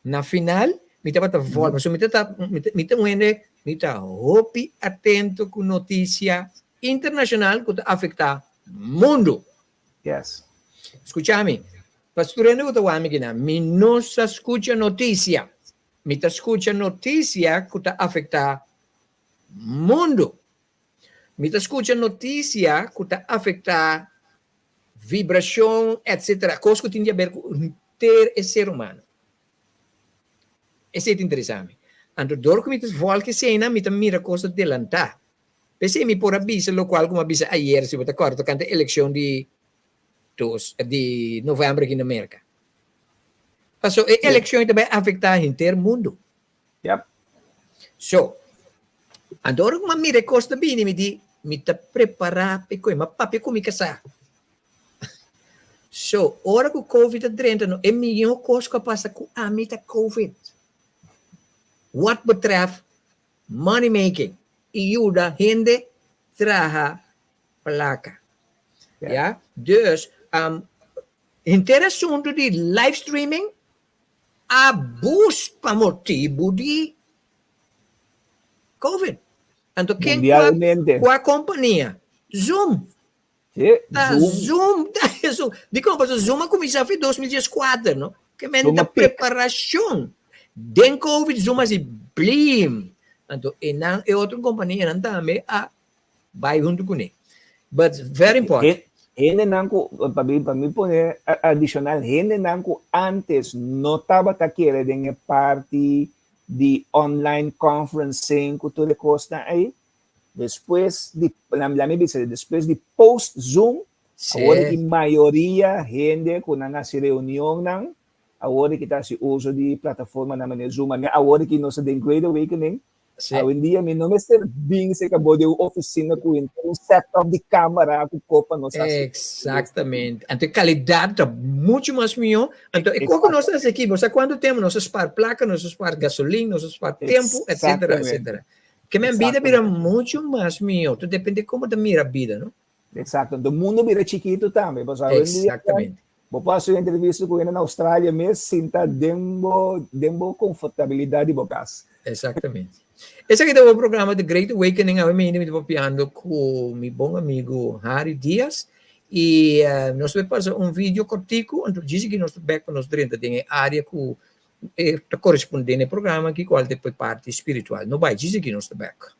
na final mi tabata vòl, pasobra mi ta mi ta un hende mi ta hopi atento ku notisia internashonal ku ta afektá mundu. Yes. Skucha mi, pastor hende ku ta wak mi kinan, mi no sa skucha notisia, mi ta skucha notisia ku ta afektá mundu. Mi ta skucha notisia ku ta afektá vibrashon etsetera, kos ku tin di aber ku henter e ser humano. Esei ta interesá mi. Anto dor ku mi ta vòlg eseinan mi ta mira kos ta delantá. P'esei mi por a bisa lokual ku mi a bisa ayer, si bo ta kòrda tokante elekshon di dos di novèmber aki na Merka. Pasobra e elekshon ei ta bai afektá henter mundu. Yep. So, anto ora ku mi a mira e kos ta bini, mi di, mi ta prepará pa e kos, mi a papia ku mi kasá. So, ora ku Covid a drenta, no, e mihó kos ku a pasa ku ami ta Covid. Wat betreft money making i yuda hende traha plaka. Ya, dus, um, henter asuntu di live streaming A bus pa motibu di Covid. Anto ken kua Mundialmente. kua kompania? Zoom. Sí, Ta Zoom. Zoom, ta Zoom. Dikon? Pasobra Zoom a kuminsá fi 2014, no? Ke men Zoom ta a pick. preparashon. Den Covid Zoom a hasi blim. Anto e nan e otro kompanianan tambe a Bai huntu kuné. But very important. Hendenan ku, pa mi, pa mi pone adishonal, hendenan ku antes no tabata kere den e parti di online conferencing ku tur e kosnan ei, despues di, laat mi bisa, despues di post Zoom, awor Sí. ki mayoria hende ku nan hasi reunionnan, awor ki ta hasi uso di plataformanan manera Zoom, manera awor ki nos ta den Great Awakening, Sí. Awendia mi no mester bin cerca bo den un oficina cu henter un setup di camera cu copa nos haci. Exactamente. Anto e calidad ta mucho mas mihó. Anto e cu nos ta haci aki, bo sa cuanto tempo nos a spaar placa, nos a spaar gasolin, nos a spaar tempo, etcetera, etcetera. Ke men bida bira mucho mas mihó. Ta depende como ta mira bida, no? Exacto. Anto mundo bira chikito tambe. Pasobra awendia Exactamente. bo por haci un entrevista cu hende na Australia mes sinta den bo den bo confortabilidad di bo cas. Exactamente. Esaki ta bo programa The Great Awakening. Awe mi mi ta papiando cu mi bon amigo Harry Diaz y nos ta pasa un video cortico anto djis aki nos ta bek pa nos drenta den e area cu ta corresponde na e programa aki cual ta e parti spiritual. No bai, djis aki nos ta bek.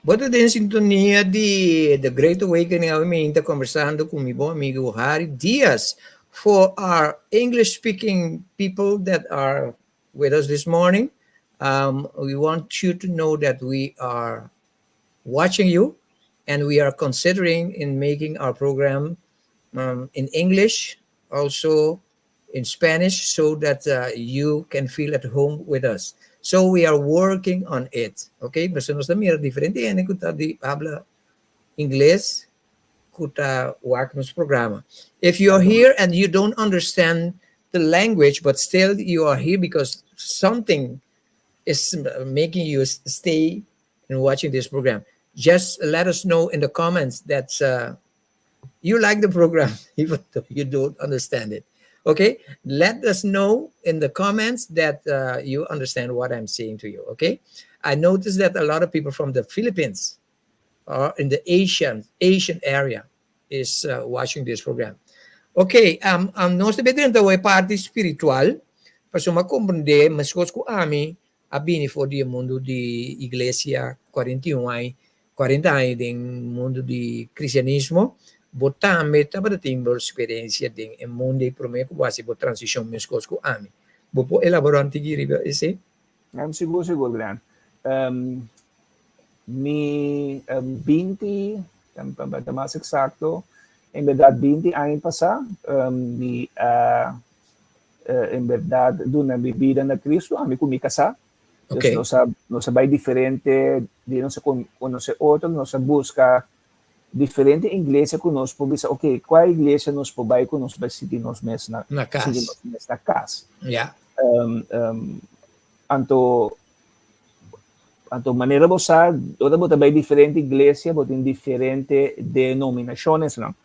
Bo ta den sintonia di The Great Awakening awe mi ta conversando cu mi bon amigo Harry Diaz. For our English speaking people that are with us this morning, we want you to know that we are watching you and we are considering in making our program in English, also in Spanish, so that you can feel at home with us. So we are working on it. Okay? Pero nos ta mira diferente hende ku ta di habla ingles ku ta wak nos programa. If you are here and you don't understand the language, but still you are here because something is making you stay and watching this program, just let us know in the comments that you like the program, even though you don't understand it. Okay, let us know in the comments that you understand what I'm saying to you. Okay, I noticed that a lot of people from the Philippines or in the Asian area is watching this program. Okay, nos ta bai drenta e parti spiritual, pa komprondé, meskos ku ami, a bini for di mundu di iglesia 41 aña, 40 aña den mundu di kristianismo, bo tambe tabatin eksperensia den mundu i promé ku bo transishon meskos ku ami. Bo por elaborá un tiki riba esei? Sigur, sigur, Glenn. Mi 20, pa mas eksakto, en berdat 20 aña pasá, mi en berdat duna mi bida na Kristu, ami ku mi kasá. Nos a bai diferente, di nos konosé otro, nos a buska diferente iglesia ku nos por bisa, ok, kua iglesia nos por bai ku nos bai sinti nos mes na, na kas. Sinti nos mes na kas. Anto manera bo sa, ora bo ta bai diferente iglesia, bo tin diferente denominashonnan. No?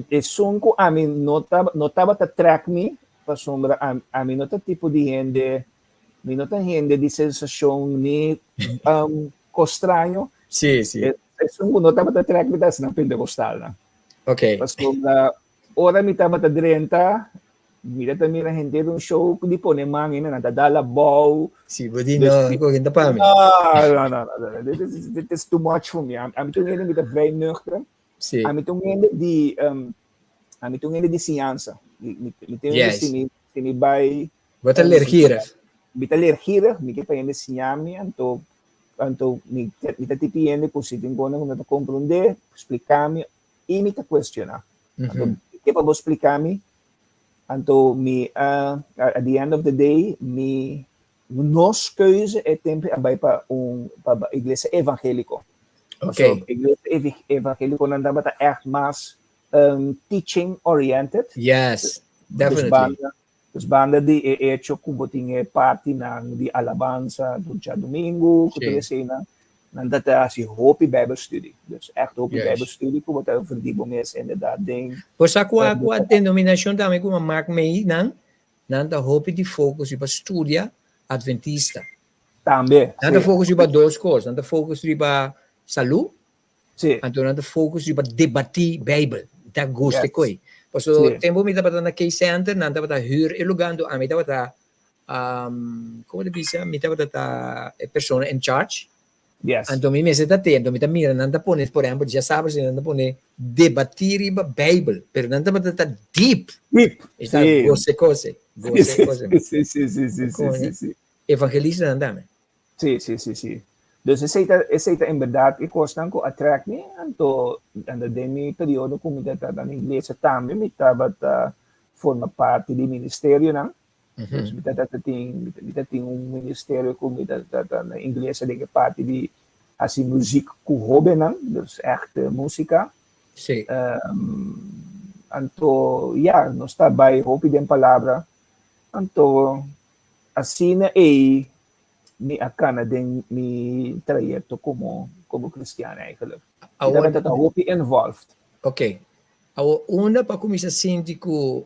Esun ku ami no tabata trek mi, pasobra ami no ta tipo di hende, mi no ta hende di sensashon ni kos straño. Si, si. Esun ku no tabata trek mi ta na pentekostal. No? Pasobra ora mi tabata drenta, mira ta mira hende un show di pone man i nan ta dal abou. Si, bo di no, ko ta pa mi. No, no, no, no. This is too much for me. Ami ta un hende mi ta vrij nuchter. Ami ta un hende di ami ta un hende di siñansa. Mi ta un hende si mi bai Bo ta leergierig. Mi ta leergierig, mi ke pa hende siña mi, anto mi ta tipo hende ku si tin kos ku no ta komprondé, splika mi i mi ta kuestioná. Anto ke pa bo splika mi, anto mi at the end of the day mi nos keuze e tempu a bai pa iglesia evangéliko. So, iglesia evangéliko nan tabata echt mas teaching oriented. Yes, definitely. Dus banda di e hecho ku bo tin e parti nan di alabansa tur djadumingu, ku tur esei nan, nan ta hasi hopi bijbelstudie. Dus echt hopi bijbelstudie ku bo ta verdiep bo mes inderdaad den Pues a kua denominashon tambe ku maak mee nan, nan ta hopi di focus riba studia adventista. Tambe. Nan ta focus riba dos kos, nan ta focus riba salú, anto nan ta focus riba debatí Bijbel. Ta gusta koi. Paso tempu mi tabata na K-Center, nan tabata huur e lugá, anto ami tabata kon ta bisa, mi tabata ta e persona in charge. Anto mi mester ta te, anto mi ta mira nan ta pone, por ehèmpel, djasabra si nan ta pone debatí riba Bijbel, pero nan tabata ta deep. Deep. Esta gose kose, gose kose. Si, si, si, si, si, si, si. Evangelista nan tambe. Si. Dus esei ta en berdat e kosnan ku a trek mi, anto den mi periodo ku mi tabata na iglesia tambe mi tabata forma parti di ministerionan. Dus mi tabatin un ministerio ku mi tabata na iglesia den e parti di hasi muziek ku hóbennan, dus echt músika. Anto ja, nos ta bai hopi den palabra. Anto asina ei mi a kana den mi trayekto komo kristian eigenlijk. Mi tabata hopi involved. Ok. Awor, unda pa kuminsá sinti ku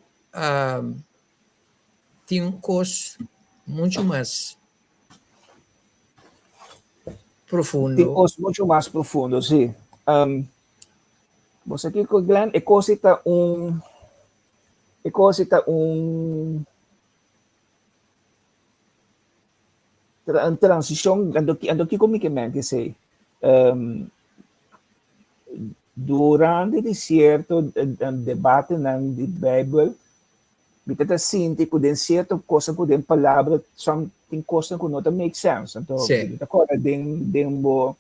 tin kos muchu mas profundo. Tin kos muchu mas profundo, si. Bo sa kiko, Glenn, e kos ta un transishon, anto kiko mi ke men esei. Um, durante di sierto debatenan di Bijbel, mi ta sinti ku den sierto cosa ku den palabra som tin cosnan ku no ta make sense. Anto, mi ta kòrda den den bo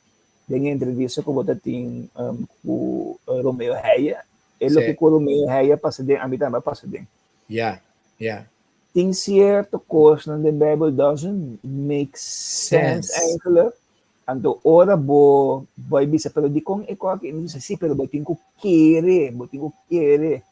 den entrevista ku bo ta tin um, ku Romeo Heije, e loke ku Romeo Heije pasa den, ami tambe a pasa den. Ja, ja. Tin sierto cosnan den Bijbel doesn't make sense eigenlijk. Anto ora bo bai bisa, pero dikon e kos aki? Mi bisa, sí, pero bo tin ku kere, bo tin ku kere.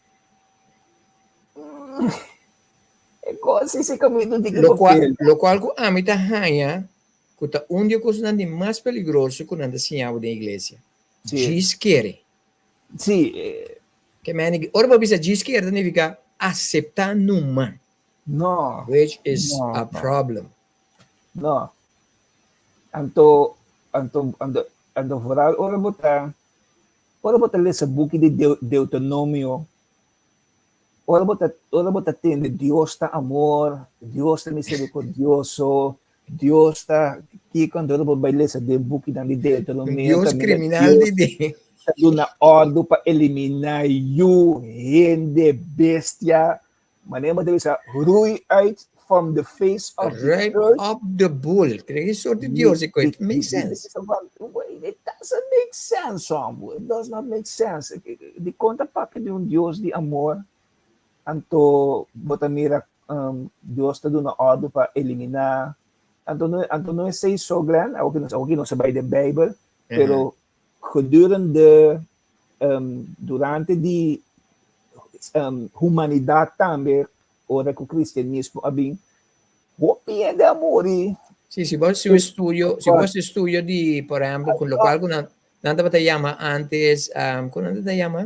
E kos si kaminda un tiki Lokual, lokual ku ami ta haña ku ta un di e kosnan di mas peligroso ku nan ta siña bo den iglesia. Djis kere. Sí. Ke meni, ora bo bisa djis kere ta nifiká aseptá numa. No. Which is a problem. No. Anto, anto, anto, anto vooral ora bo ta, ora bo ta lesa buki di Deuteronomio, ora bo ta, ora bo ta tende Dios ta amor, Dios ta misericordioso, Dios ta kiko, anto ora bo bai lesa den bukinan di Deuteronomio, Dios criminal di di. Ta duna ordu pa eliminá yu, hende, bestia, Manera bo ta bisa, roei uit from the face of the Ruim earth. op de boel. Kre ki soort di Dios e koe? It makes sense. It doesn't make sense, hombre. It does not make sense. Di kon ta papia di un Dios di amor, anto bo ta mira um, Dios ta duna ordu pa eliminá. Anto no, anto no esei so, Glenn, awor ki nos, awor ki nos a bai den Bijbel, pero gedurende um, durante di um, humanidad tambe, ora ku cristianismo a bin, hopi hende a muri. Sí, si bo hasi un estudio, si bo hasi estudio di, por ehempel, ku lokual ku nan, nan tabata yama antes, um, ku nan tabata yama?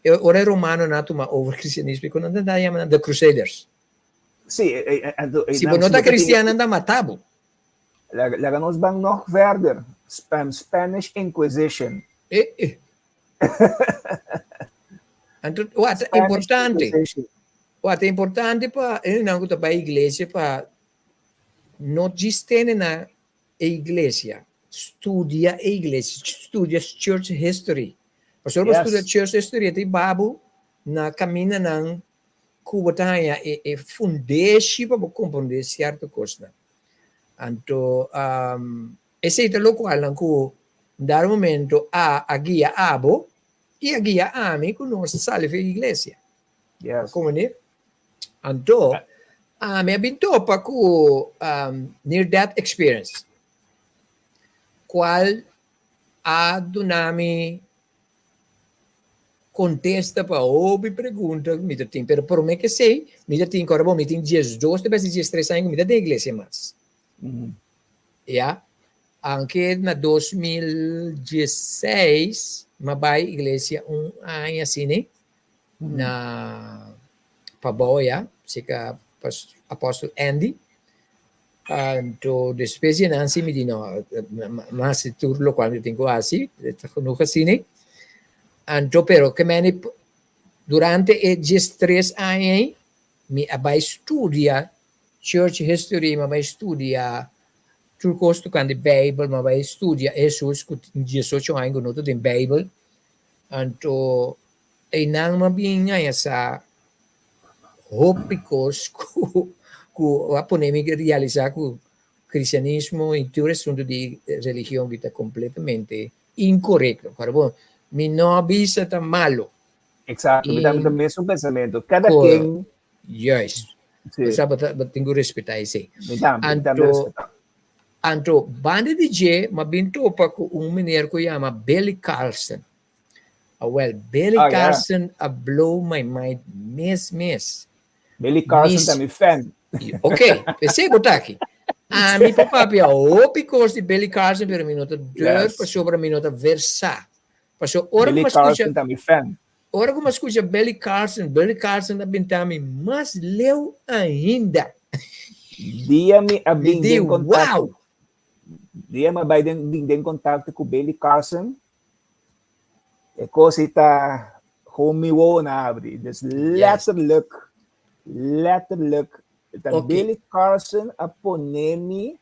E ora e romanonan a tuma over cristianismo, ku nan tabata yama nan? The Crusaders. Sí, e, e, e, Si bo no ta cristian, nan ta mata bo. Laga nos ban nog verder. Spanish Inquisition. Eh, eh. Anto, wat importante. Wat importante pa hendenan ku ta bai iglesia pa no djis tene na e iglesia, studia e iglesia, studia church history. Pasobra bo studia church history e ta hiba bo na kamindanan ku bo ta haña e fundeshi pa bo komprondé sierto kosnan. Anto esei ta lokualnan ku dado momento a a guia abo i a guia ami ku nos a sali for e iglesia. Yes. Komo ni? Anto ami a bin topa ku near death experience kual a duna mi Kontesta pa hopi pregunta ku mi ta tin, pero promé ku esei mi ta tin ku ora bo mi tin diesdos te bes di diestres aña ku mi ta den iglesia mas. Ya, aunke na 2016 mi a bai iglesia un aña asina na Pabou ya, serka Apòstel Andy. Anto despues di nan si mi di no, mi hasi tur lokual mi tin ku hasi, ta genoeg asina. Anto pero ke meni durante e diestres aña ei mi a bai studia church history, mi a bai studia tur kos tokante Beibel, mi a bai studia Hesus ku tin diesocho aña ku no ta den Beibel. Anto einan mi a bin haña sa hopi kos ku ku a pone mi realisá ku kristianismo i tur asuntu di religion ki ta kompletamente inkorekto. Pero bon, mi no a bisa ta malo. Eksakto, mi tambe ta mesun pensamentu. Kada ken. Juist. Sí. Osea, bo ta, bo tin ku respetá esei. Mi tambe, mi tambe Anto, respetá. anto banda di dje, mi a bin topa ku un meneer ku yama Billy Carlson. Awel, Billy Ah, ja. Carson a blow my mind mes mes. Billy Carson Mis- ta mi fan. Ok, p'esei bo ta aki. Ami por papia hopi kos di Billy Carson, pero mi no ta durf Yes. pasobra mi no ta versá. Pasobra ora ku Billy mi a skucha, Carson ta mi fan. ora ku mi a skucha Billy Carson, Billy Carson a binta mi mas leu ainda. Dia mi a Mi bin di, den kontakto, wow! dia mi a bai den bin den kontakto ku Billy Carson, E kos ei ta gewoon mi wowo na abri. Dus letterlijk, letterlijk, ta Ok. Billy Carson a pone mi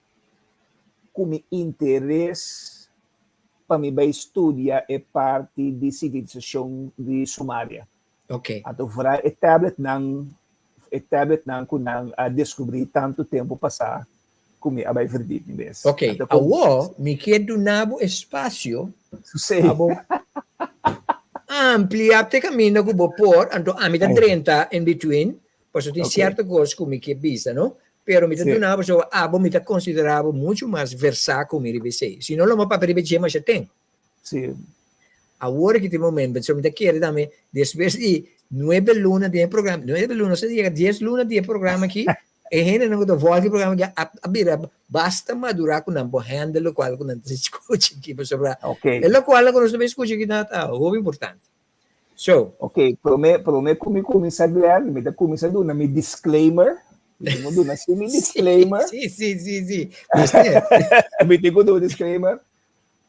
ku mi interes. pa mi bai studia e parti di sivilisashon di Sumaria. Ok. Anto vooral e tabletnan, e tabletnan ku nan a deskubrí tantu tempu pasá ku mi a bai verdiep mi mes. Ok, Anto kon awor mi kier duna bo espasio Susei. pa bo amplia te kaminda ku bo por, anto ami ta Ai. drenta in between, pasobra tin Ok. sierto kos ku mi kier bisa, no? Pero mi ta Sí. duna bo pasobra abo mi ta konsiderá bo muchu mas versá ku mi riba esei. Si no lo mi a papia riba dje masha ten. Sí. Awor aki tin momento, pasobra mi ta kere tambe despues di nuebe luna den e programa, nuebe luna, nos a yega dies luna di e programa aki, e hendenan ku ta vòlg e programa aki a bira basta madurá ku nan por handle lokual ku nan ta skucha aki, pasobra Ok. e lokual ku nos ta bay skucha aki ta hopi importante. So. Ok, promé, promé ku mi kuminsá Glenn, mi ta kuminsá duna mi disclaimer. Mi tin ku duna sí mi disclaimer. Sí, sí, sí, sí. Mester. Mi tin ku duna disclaimer.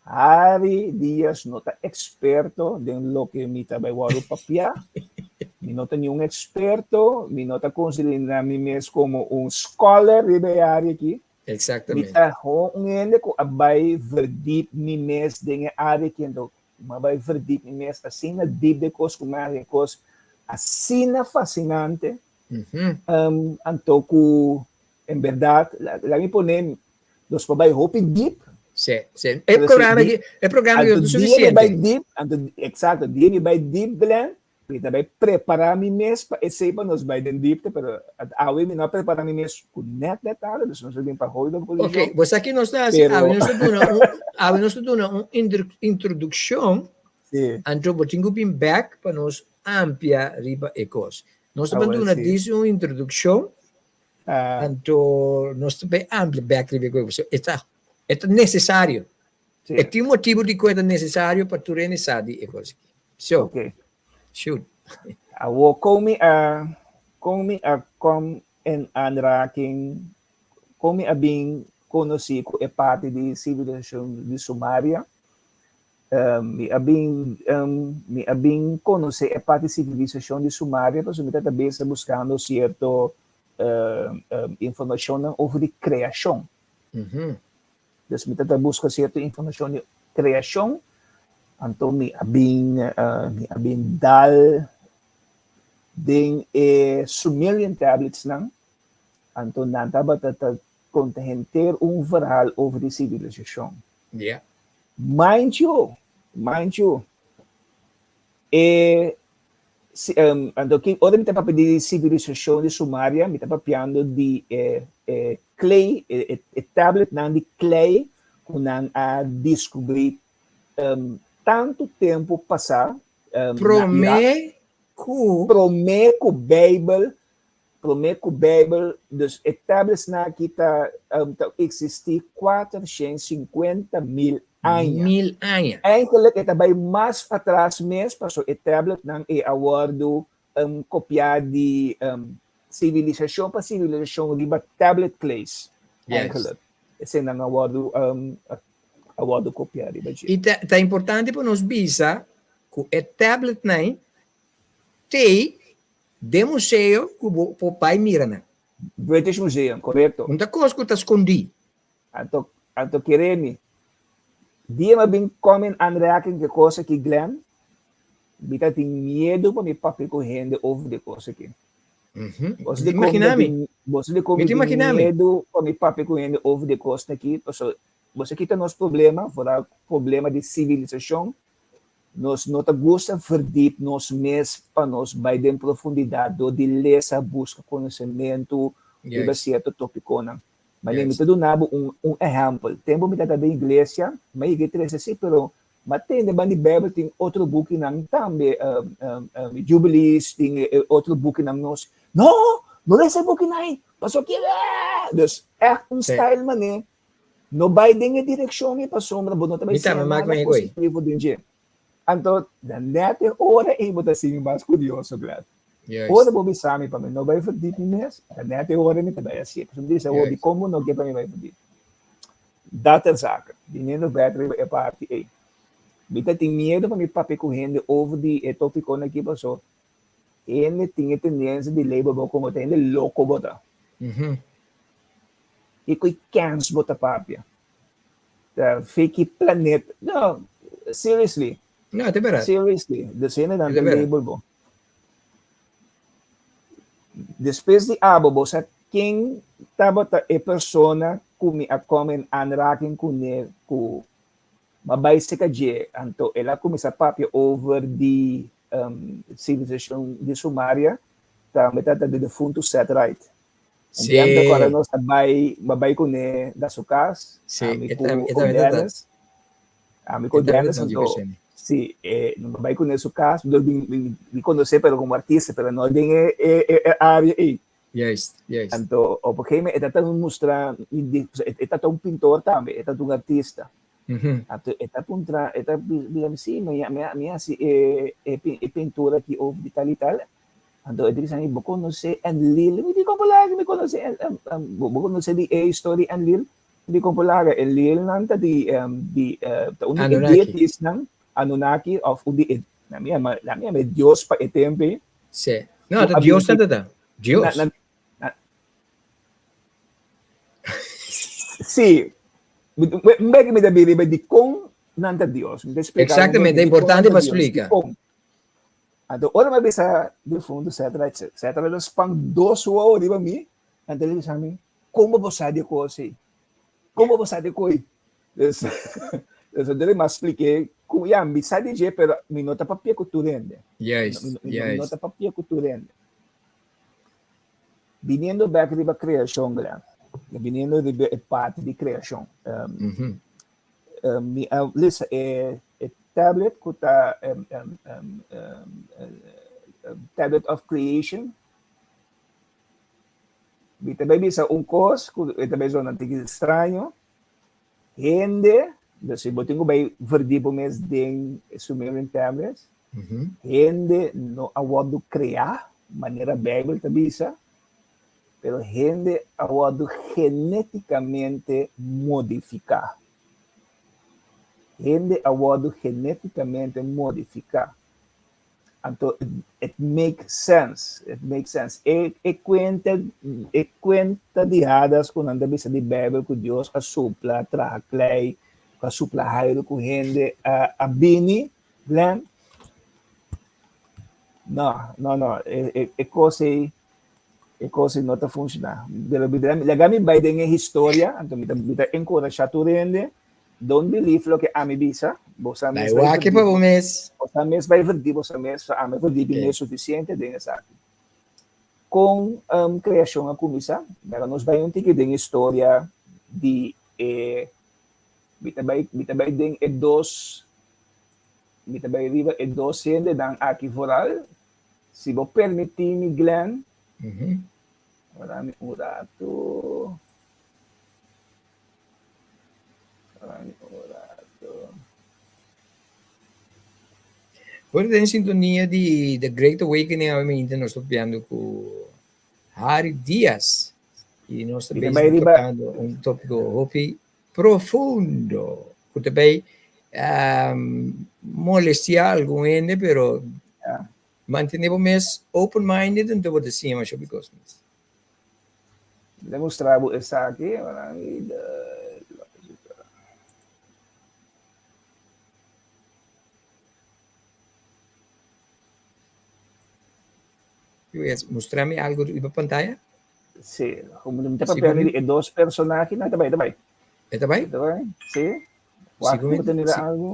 Harry Diaz no ta eksperto den loke mi ta bai wòrdu papiá. Mi no ta niun eksperto, mi no ta konsiderá mi mes komo un scholar riba e área akí. Mi Exactamente. ta gewoon un hende ku a bai verdiep mi mes den e área akí. Anto mi a bai verdiep mi mes asina diep den kos ku mi a haña kos asina fasinante. Anto ku en bèrdat, laga mi pone Nos por bai hopi diep. Sí, sí. E programa aki, e programa aki no ta suficiente. Dia mi bai deep, anto, exacto, dia mi bai deep, Glenn, mi ta bai prepara mi mes pa esei pa nos bai den diepte, pero awe mi no a prepara mi mes ku net net nada, dus nos a bin pa hopi den posishon. Ok, bo sa ki nos ta hasi, awe nos ta duna un, awe nos ta duna un introdukshon, Sí. anto bo tin ku bin bek pa nos amplia riba e kos. Nos ta ban duna disi un introdukshon, Anto nos ta bay amplia bek riba e koe pasobra e ta e ta necesario. Sí. E tin motibu di koe ta necesario pa tur hende sa di e kos aki. So, Ok. shoot. Awor kon mi a kon mi a kom en aanraking kon mi a bin konosí ku e parti di sivilisashon di Sumaria? Mi a bin mi a bin konosé e parti sivilisashon di Sumaria pasobra mi tabata bes buskando sierto informashonnan over di kreashon. Dus mi tabata buska sierto informashon di kreashon, anto mi a bin mi a bin dal den e Sumerian tabletsnan, anto nan tabata ta konta henter un verhaal over di sivilisashon. Yeah. Mind you, mind you, e si, um, anto ki ora mi ta papia di sivilisashon di Sumaria, mi ta papiando di e, e clay, e, e, e tabletnan di clay ku nan a diskubrí um, tantu tempu pasá um, na Irak. Promé ku Promé ku Beibel Promé ku Beibel, dus e tabletsnan aki ta ta eksistí 450 mil aña. Mil aña. Eigenlijk e ta bai mas patras mes, pasobra e tabletnan ei a wòrdu kopiá di sivilisashon pa sivilisashon riba tablet clays. Yes. Eigenlijk eseinan a wòrdu a wòrdu kopiá riba dje. I ta ta importante pa nos bisa ku e tabletnan t'ei Den museo ku bo por bai mira nan. British Museum, korekto. Un ta kos ku ta skondí. Anto, anto kere mi. Dia mi a bin kom in aanraking ku e kos aki, Glenn, mi ta tin miedu pa mi papia ku hende over di e kos aki. Boso Mi di ta kon mi ta imaginá mi. tin, boso di kon Mi mi ta tin imaginá mi. miedu pa mi papia ku hende over di e kos aki, pasobra boso kita nos problema, foral problema di sivilisashon, Nos no ta gusta verdiep nos mes pa nos bai den profundidat dor di lesa, buska konosementu riba sierto topikonan. Manera mi ta duna bo un un ehèmpel. Tempu mi tabata den iglesia, mi a yega e trese si, pero mi a tende ban di Beibel tin otro bukinan tambe, Jubilees, tin e otro bukinan nos, No! No lesa e bukinan ei, pasobra kila! Dus ègt un style manera No bai den e direkshon ei pasobra bo no ta bai siña nada positivo den dje. Anto, na nèt e ora ei bo ta sinti mas kurioso, Glenn. Ora bo bisa mi pa mi no bai verdiep mi mes, na nèt e ora mi ta bai hasié. Pasobra mi ta bisa, oh, dikon bo no ke pa mi bai verdiep? Dat ter zake, biniendo bèk riba e parti ei, mi ta tin miedu pa mi papia ku hende over di e topikonan aki pasobra hende tin e tendensia di label bo komo ta hende loko bo ta. Kiko i kens bo ta papia? Ta feki planet? No. Seriously. No, te berdad. Seriously. Dus hendenan ta label bo. Despues di abo bo sa ken tabata e persona ku mi a kome in aanraking kuné ku m'a bai seka dje. Anto el a kuminsá papia over di sivilisashon di Sumaria, tambe tabata di defuntu Seth Wright. Un biaha mi ta kòrda nos a bai, m'a bai kuné na su kas, ami ku Dennis. Ami ku Dennis anto, si, mi bai kuné su kas, mi konosé pero komo artista, pero no den e área ei. Juist, juist. Anto op een gegeven moment e ta mustra, e ta un pintor tambe, e ta un artista. Anto e ta puntra, e ta bisa mi, si, mi mi hasi e e pintura aki over di tal i tal. Anto e ta bisa mi, bo konosé Enlil? Mi di, kon por laga mi konosé, bo konosé di e historia di Enlil? Di kon por laga e lilnan ta di di ta un di e deities-nan Anunnaki of un di e na mi yama na mi yama e dios pa e tempu ei. Sí. No, ta dios ta ta. Dios. Na, na, sí. Un bek mi ta bira riba dikon nan ta dios. Mi ta explica. Exactamente, ta importante pa explica. Anto ora mi a bisa difunto Setra, Setra lo span dos wowo riba mi, anto el a bisa mi, Como bo sa di e cos ei? Como bo sa di e coi? Dus, dus anto mi a spliké cu ya, mi sa di dje, pero mi no ta papia cu tur hende. Juist, Mi, mi no juist. ta papia cu tur hende. Biniendo bek riba creacion, Glenn, biniendo riba e parti di creacion, um, um, mi a lesa e, e tablet cu ta um, um, um, um, um, Tablet of Creation. Mi ta bai bisa un kos ku e ta bai zona tiki straño. Hende, dus si bo tin ku bai verdí bo mes den e Sumerian tablets, hende no a wòrdu kreá manera Beibel ta bisa, pero hende a wòrdu genétikamente modifiká. Hende a wòrdu genétikamente modifiká. Anto it make sense, it make sense. E e kuenta e kuenta di hadas ku nan ta bisa di Beibel ku Dios a supla traha klei, ku a supla hairu ku hende a a bini, Glenn? No, no, no, e e e kos ei e kos ei no ta funshoná. Pero laga mi bai den e historia, anto mi ta mi ta enkurashá tur hende Don't believe loke ami bisa, bo sa mes Bai bai wak pa bo mes. Bo sa mes bai verdi bo sa mes, so ami verdi mi mes suficiente den esaki. Kon um, creacion a cuminsa? Mira nos bai un tiki den historia di e mi ta bai mi ta bai den e dos mi ta bai riba e dos hendenan aki vooral. Si bo permiti mi Glenn, Mm -hmm. Wara mi un ratu. Por den sintonia di The Great Awakening awe mainta nos ta papiando ku Harry Diaz y nos ta Mira, bezig bai riba- tocando un tópico hopi profundo ku ta bai um, molestia algun hende pero Ja. mantene bo mes open minded enton bo ta siña masha hopi kos mes. Mi ta mustra bo esaki. Mustra mi algo riba pantaya? Sí, como mi ta papia di e dos personahe, no, ta bai, ta bai. E ta bai? Ta bai, sí. Wak, Sigo mi- bo ta mira si- algo?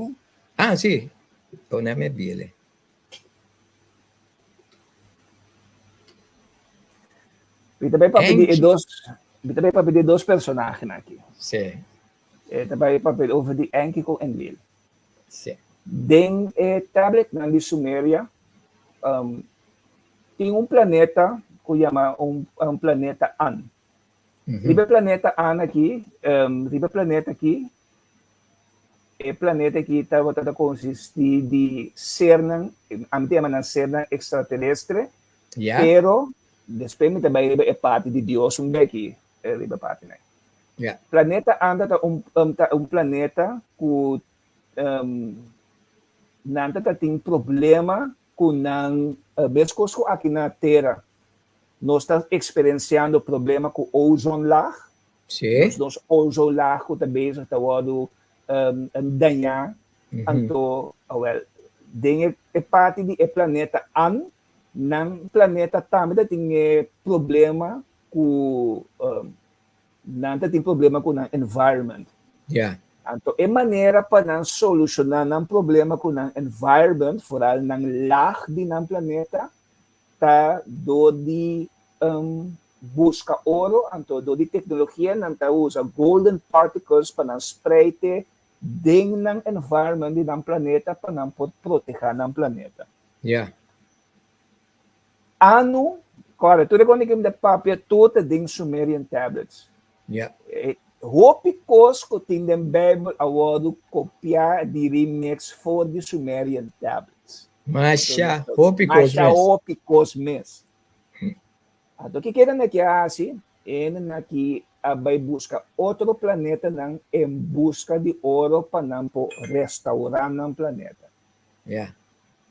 Ah, sí. Poneme biele. Mi ta bai papia di e Enki. dos, mi ta bai papia di e dos personahenan aki. Sí, E ta bai papia over di Enki ku Enlil. sí. Den e tabletnan di Sumeria, um, tin un planeta ku yama un, un planeta An. Riba e planeta An aki, um, riba e planeta aki, E planeta aki tabata ta konsistí di sernan, ami ta yama nan sernan ekstraterestre, Ya. pero despues mi ta bai riba e parti di Dios un beki riba e parti nan. Ya. Planeta Anda ta un ta un planeta ku nan ta ta tin problema ku nan meskos ku aki na tera nos ta eksperensiando problema ku ozonlaag, Sí. Nos nos ozonlaag ku ta bezig ta wòrdu dañá. Anto, awel, den e parti di e planeta An, nan planeta tambe ta tin e problema ku nan ta tin problema ku nan environment. Anto e manera pa nan solushoná nan problema ku nan environment, foral nan laag di nan planeta, ta dor di buska oro, anto dor di teknologia nan ta usa golden particles pa nan spreite den nan environment di nan planeta pa nan por protehá nan planeta. Anu, kòrda, tur e kos ku mi ta papia tur ta den Sumerian tablets. Hopi kos ku tin den Beibel a wòrdu kopiá di remix for di Sumerian tablets. Masha hopi kos mes. Masha hopi kos mes. Anto kiko nan aki a hasi? E nan aki a bai buska otro planetanan en buska di oro pa nan por restaurá nan planeta.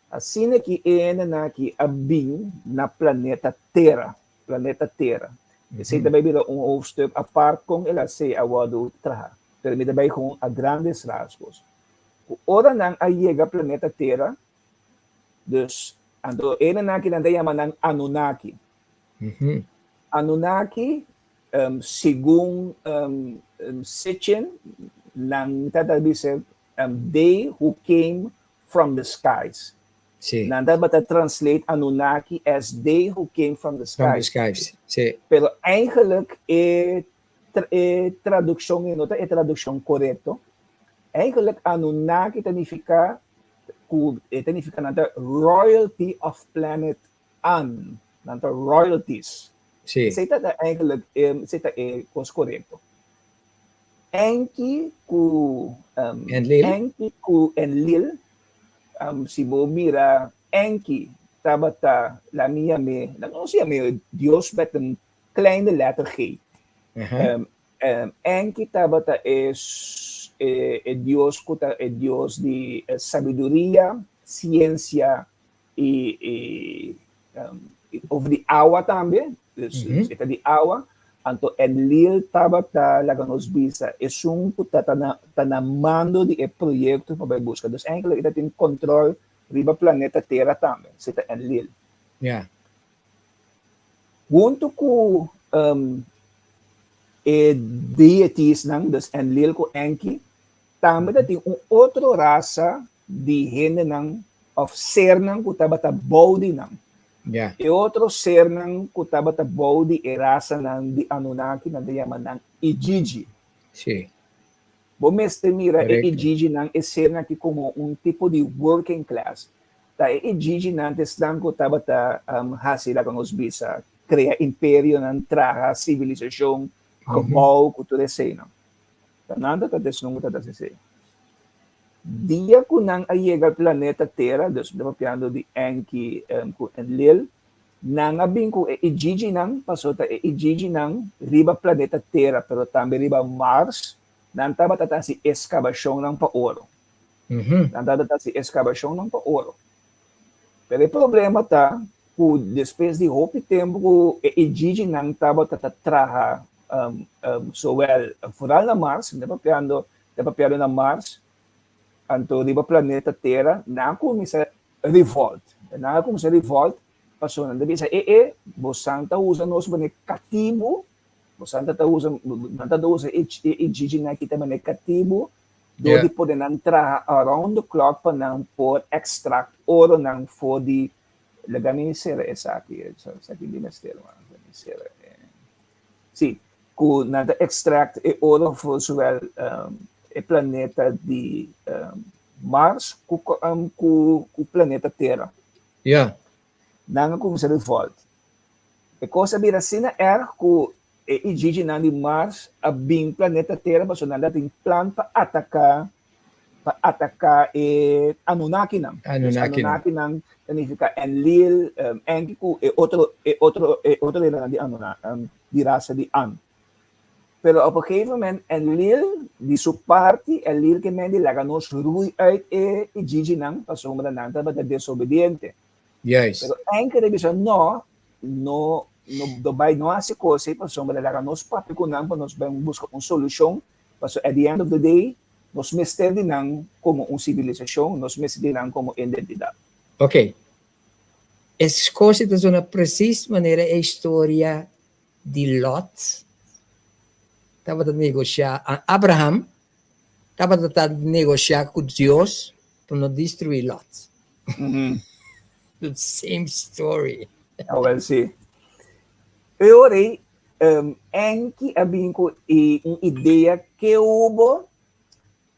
Asina ki e nan aki a bin na planeta Tera, planeta Tera. Esei ta bai bira un hoofdstuk apart kon el a sei a wòrdu traha. Pero mi ta bai kon a grandes rasgos. Ku ora nan a yega planeta Tera, dus anto e nan aki nan ta yama nan Anunnaki. Anunnaki, segun Sitchin, nan ta ta bisa they who came from the skies. Nan tabata translate Anunnaki as they who came from the From the skies. skies, si. Pero eigenlijk e e tradukshon ei no ta e tradukshon korekto. Eigenlijk Anunnaki ta nifiká ku e ta nifiká nan ta royalty of planet An, nan ta royalties. Esei ta eigenlijk esei ta e kos korekto. Enki ku Enlil. Enki ku Enlil, si bo mira Enki tabata la mi yam'é, la nos yam'é Dios met een kleine letter G. Enki tabata e e Dios ku ta e Dios di sabiduria, siensia i i over di awa tambe, dus e ta di awa, anto Enlil tabata laga nos bisa esun ku ta ta na mando di e proyekto pa bai buska, dus eigenlijk e ta tin kontrol riba planeta Tera tambe, si ta Enlil. Huntu ku e deities-nan, dus Enlil ku Enki, tambe ta tin un otro rasa di hendenan òf sernan ku tabata bou di nan. E otro sernan ku tabata bou di e rasanan di Anunnaki nan ta yama nan Igigi. Bo mester mira e Igiginan, e sernan aki komo un tipo di working class. Ta e Igiginan ta esnan ku tabata hasi laga nos bisa, krea imperionan, traha sivilisashon, gebou ku tur eseinan. Ta nan ta ta esun ku ta hasi esei. Dia ku nan a yega planeta Tera, dus mi ta papiando di Enki ku Enlil, nan a bin ku e Igiginan, pasobra ta e Igiginan riba planeta Tera, pero tambe riba Mars, nan tabata ta hasi eskabashonnan pa oro. Nan tabata ta hasi eskabashonnan pa oro. Pero e problema ta ku despues di hopi tempu ku e Igiginan tabata ta traha zowel foral na Mars, mi ta papiando ta papiando na Mars, anto riba planeta Tera, nan a kuminsá revolt. Nan a kuminsá revolt pasobra nan ta bisa, e e, bosan ta usa nos manera katibu, bosan ta usa, nan ta usa e Igiginan aki ta manera katibu, dor di pone nan traha around the clock pa nan por extract oronan for di, laga mi sera esaki, esaki di mester, laga mi sera e. Sí, ku nan ta extract e oro for zowel e planeta di Mars ku ku planeta Tera. Nan a kuminsá revolt. E kos a bira asina erg ku e Ijijinan di Mars a bin planeta Tera pasobra nan tabatin plan pa ataká pa ataká e Anunnakinan. Anunnakinan. Anunnakinan ta nifiká Enlil, Enki ku e otro e otro e otro rendenan di Anunna di rasa di An. Pero op een gegeven moment Enlil di su parti, Enlil ke men di laga nos rui uit e Ijijinan pasobra nan tabata desobediente. Pero Enki ta bisa no, no no no bai no hasi kos ei pasobra laga nos papia ku nan pa nos bai buska un solushon pasobra at the end of the day. Nos mester di nan komo un sivilisashon, nos mester di nan komo identidat. Ok. E kos ta zona presis manera e historia di Lot tabata negoshá, Abraham tabata ta negoshá ku Dios pa no destruí Lot. The same story. Awel si. E ora ei, Enki a bin ku e un idea ke hubo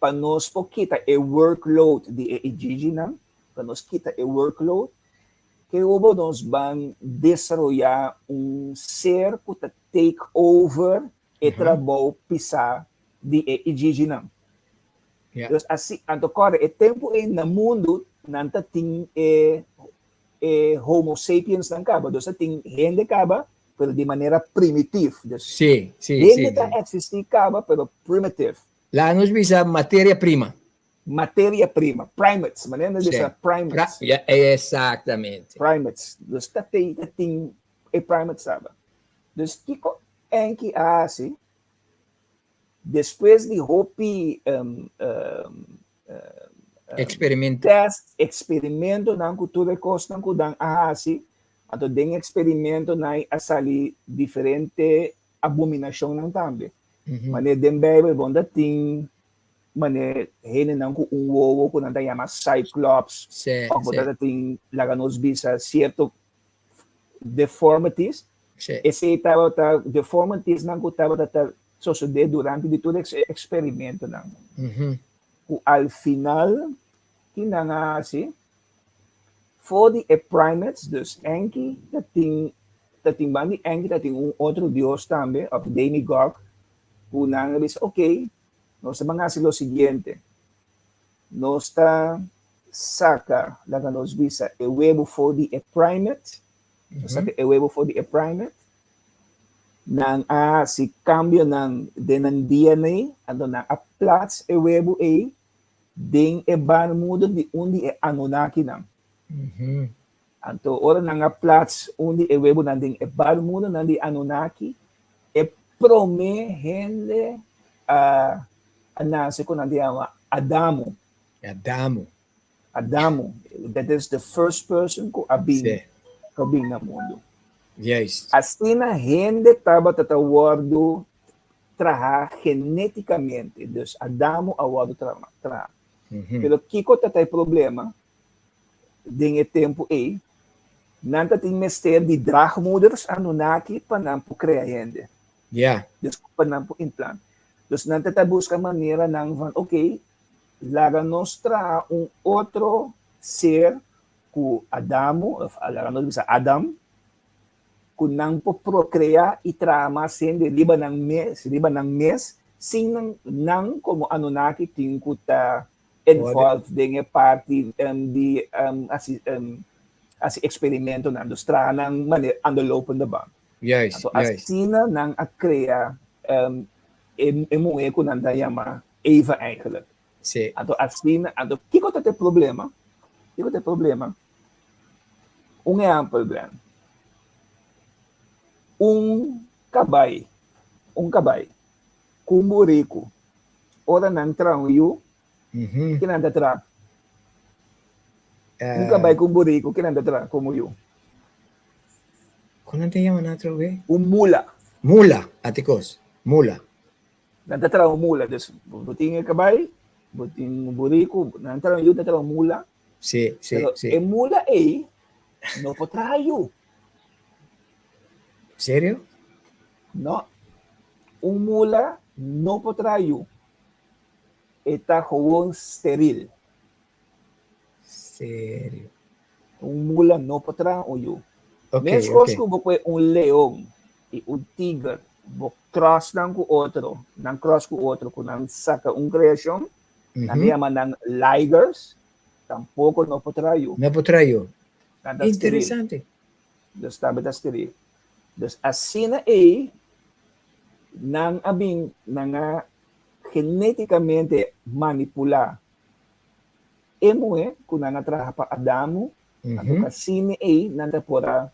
pa nos por kita e workload di e ijijinan, pa nos kita e workload, ke hubo nos ban desaroyá un ser ku ta take over e trabou pisá di e ijijinan. Dus asi, anto kòrda e tempu ei na mundu nan ta tin e e homo sapiens nan kaba, dus ta tin hende kaba, pero di manera primitif. Dus Sí, sí, hende sí, ta sí. existi kaba, pero primitive. Laga nos bisa materia prima. Materia prima, primates, manera nos Sí. bisa Pra, primates. ja, exactamente. Primates. Dus ta tin, ta tin e primates kaba. Dus kiko Enki a hasi? Despues di hopi um, um, Experimento. Test, eksperimentonan ku tur e kosnan ku nan a hasi, anto den eksperimentonan a sali diferente abominashonnan tambe. Manera den Beibel bo ta tin manera hendenan ku un wowo ku nan ta yama cyclops, òf bo ta tin laga nos bisa sierto deformities. Esei tabata deformitiesnan ku tabata ta sosodé durante di tur e eksperimentonan. Ku al final ki nan a hasi? For di e primates, dus Enki ta tin ta tin banda di Enki ta tin un otro dios tambe òf demigod ku nan a bisa ok nos ta ban hasi lo siguiente, nos ta saka laga nos bisa e webu for di e primate, nos saka e webu for di e primate, Nan a hasi kambionan den nan DNA, anto nan a plats e webu ei den e barmoeder di un di e Anunnakinan. Anto ora nan a plats un di e webunan den e barmoedernan di Anunnaki, e promé hende a a nase ku nan ta yama Adamu. Adamu. Adamu, that is the first person ku a bin, ku a bin na mundu. Juist. Asina hende tabata ta wòrdu trahá genétikamente, dus Adamu a wòrdu trahá. Pero kiko ta ta e problema den e tempu ei? Nan ta tin mester di draagmoeders, Anunnaki, pa nan por krea hende. Dus pa nan por implant. Dus nan ta ta buska maneranan van, oké, Laga nos traha un otro ser ku Adamu, òf laga nos bisa Adam, ku nan por prokreá i traha mas hende riba nan mes, riba nan mes, sin nan, nan komo Anunnaki tin ku ta involved den e parti di hasi hasi eksperimentonan, dus traha nan manera aan de lopende band. Juist, Anto juist. asina nan a krea e e muhé ku nan ta yama Eva eigenlijk. Sí. Anto asina, anto kiko ta e problema? Kiko ta e problema? Un ehèmpel, Glenn. Un kabai, un kabai ku un buriku, ora nan traha un yu, ke nan ta traha? Un kabai ku un buriku, ke nan ta traha komo yu? Kon nan ta yama nan atrobe? Un mula. Mula, atikos, mula. Nan ta traha un mula, dus bo tin e kabai, bo tin un buriku, nan traha un yu, nan traha un mula. Sí, sí, Pero sí. e mula ei no por traha yu. Serio? No. Un mula no por traha yu. E ta gewoon steril. Serio? Un mula no por traha un yu. Ok, Meskos ok. ku bo kue un leon i un tiger, bo cross nan ku otro, nan cross ku otro, ku nan saka un kreashon, nan ta yama nan ligers, tampoko no por traha yu. No por traha yu. Nan ta steril. Interesante. Dus tambe ta steril. Dus asina ei nan a bin, nan a genétikamente manipulá E muhé ku nan a traha pa Adamu, anto ku asina ei nan ta por a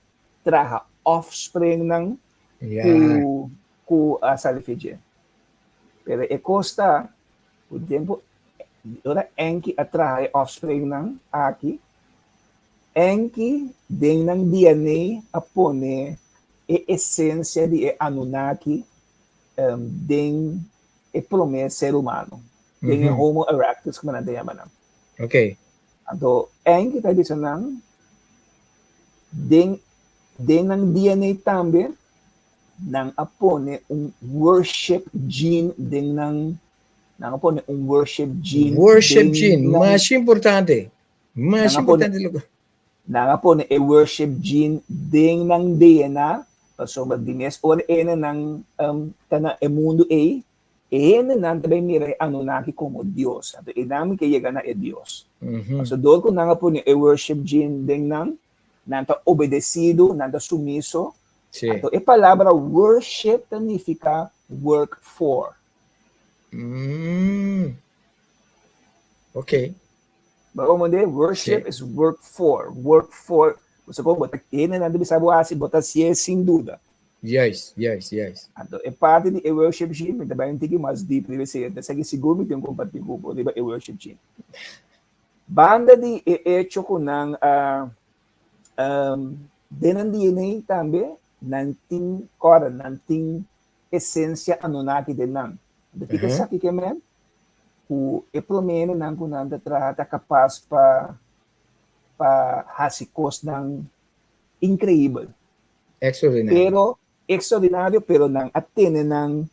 traha offspringnan ku ku a sali fe dje. Pero e kos ta, Ku tempu ora Enki a traha e offspringnan aki, Enki den nan DNA a pone e esensia di e Anunnaki den e promé ser humano, den e Homo erectus ku nan ta yama nan. Ok. Anto Enki ta bisa nan den den nan DNA tambe nan a pone un worship gene den nan nan a pone un worship gene Worship gene, mas importante. Mas importante lo Nan a pone e worship gene den nan DNA pasobra di mes ora ene nan um, ta na e mundu ei, e hendenan ta bai mira e Anunnaki komo Dios. Anto e nan mi ke yega na e Dios. Pasobra dor ku nan a pone e worship gene den nan, nan ta obedesido, nan ta sumiso. Sí. Anto e palabra worship ta nifiká work for. Ok. Bo a komprendé? Worship Sí. is work for, work for. Bo sa kon bo ta hendenan ta bisa bo hasi, bo ta hasié sin duda. Juist, juist, juist. Anto e parti di e worship gene mi ta bai un tiki mas deep riba esei. Esaki sigur mi tin kompartí ku bo riba e worship gene. Banda di e echo ku nan a den nan DNA tambe nan tin kòrda nan tin esensia Anunnaki den nan. Anto kiko esaki ke men? Ku e promé hendenan ku nan ta traha ta kapas pa pa hasi kosnan inkreibel. Extraordinario. Pero extraordinario pero nan a tene nan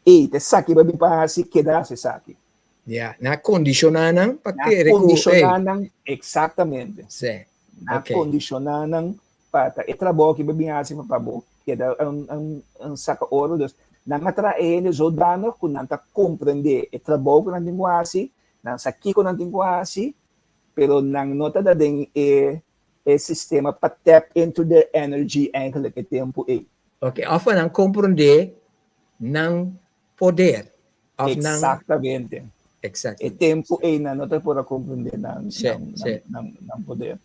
ey ta esaki bo a bin pa hasi keda hasi esaki. Ya, nan a kondishoná nan pa Nan a kere ku ey. kondishoná nan exactamente. Sí, Nan a ok. kondishoná nan pa ta e trabou ki bo bin hasi pa bo keda un saka oro. Dus nan a traha e hende zodanig ku nan ta komprendé e trabou ku nan tin ku hasi, nan sa kiko nan tin ku hasi, pero nan no ta da den e e sistema pa tap into their energy eigenlijk e tempu ei. Ok, òf pa nan komprendé nan poder. Òf nan. Exactamente. Exactamente. E tempu ei nan no ta por a komprendé nan Sí, sí. nan nan poder.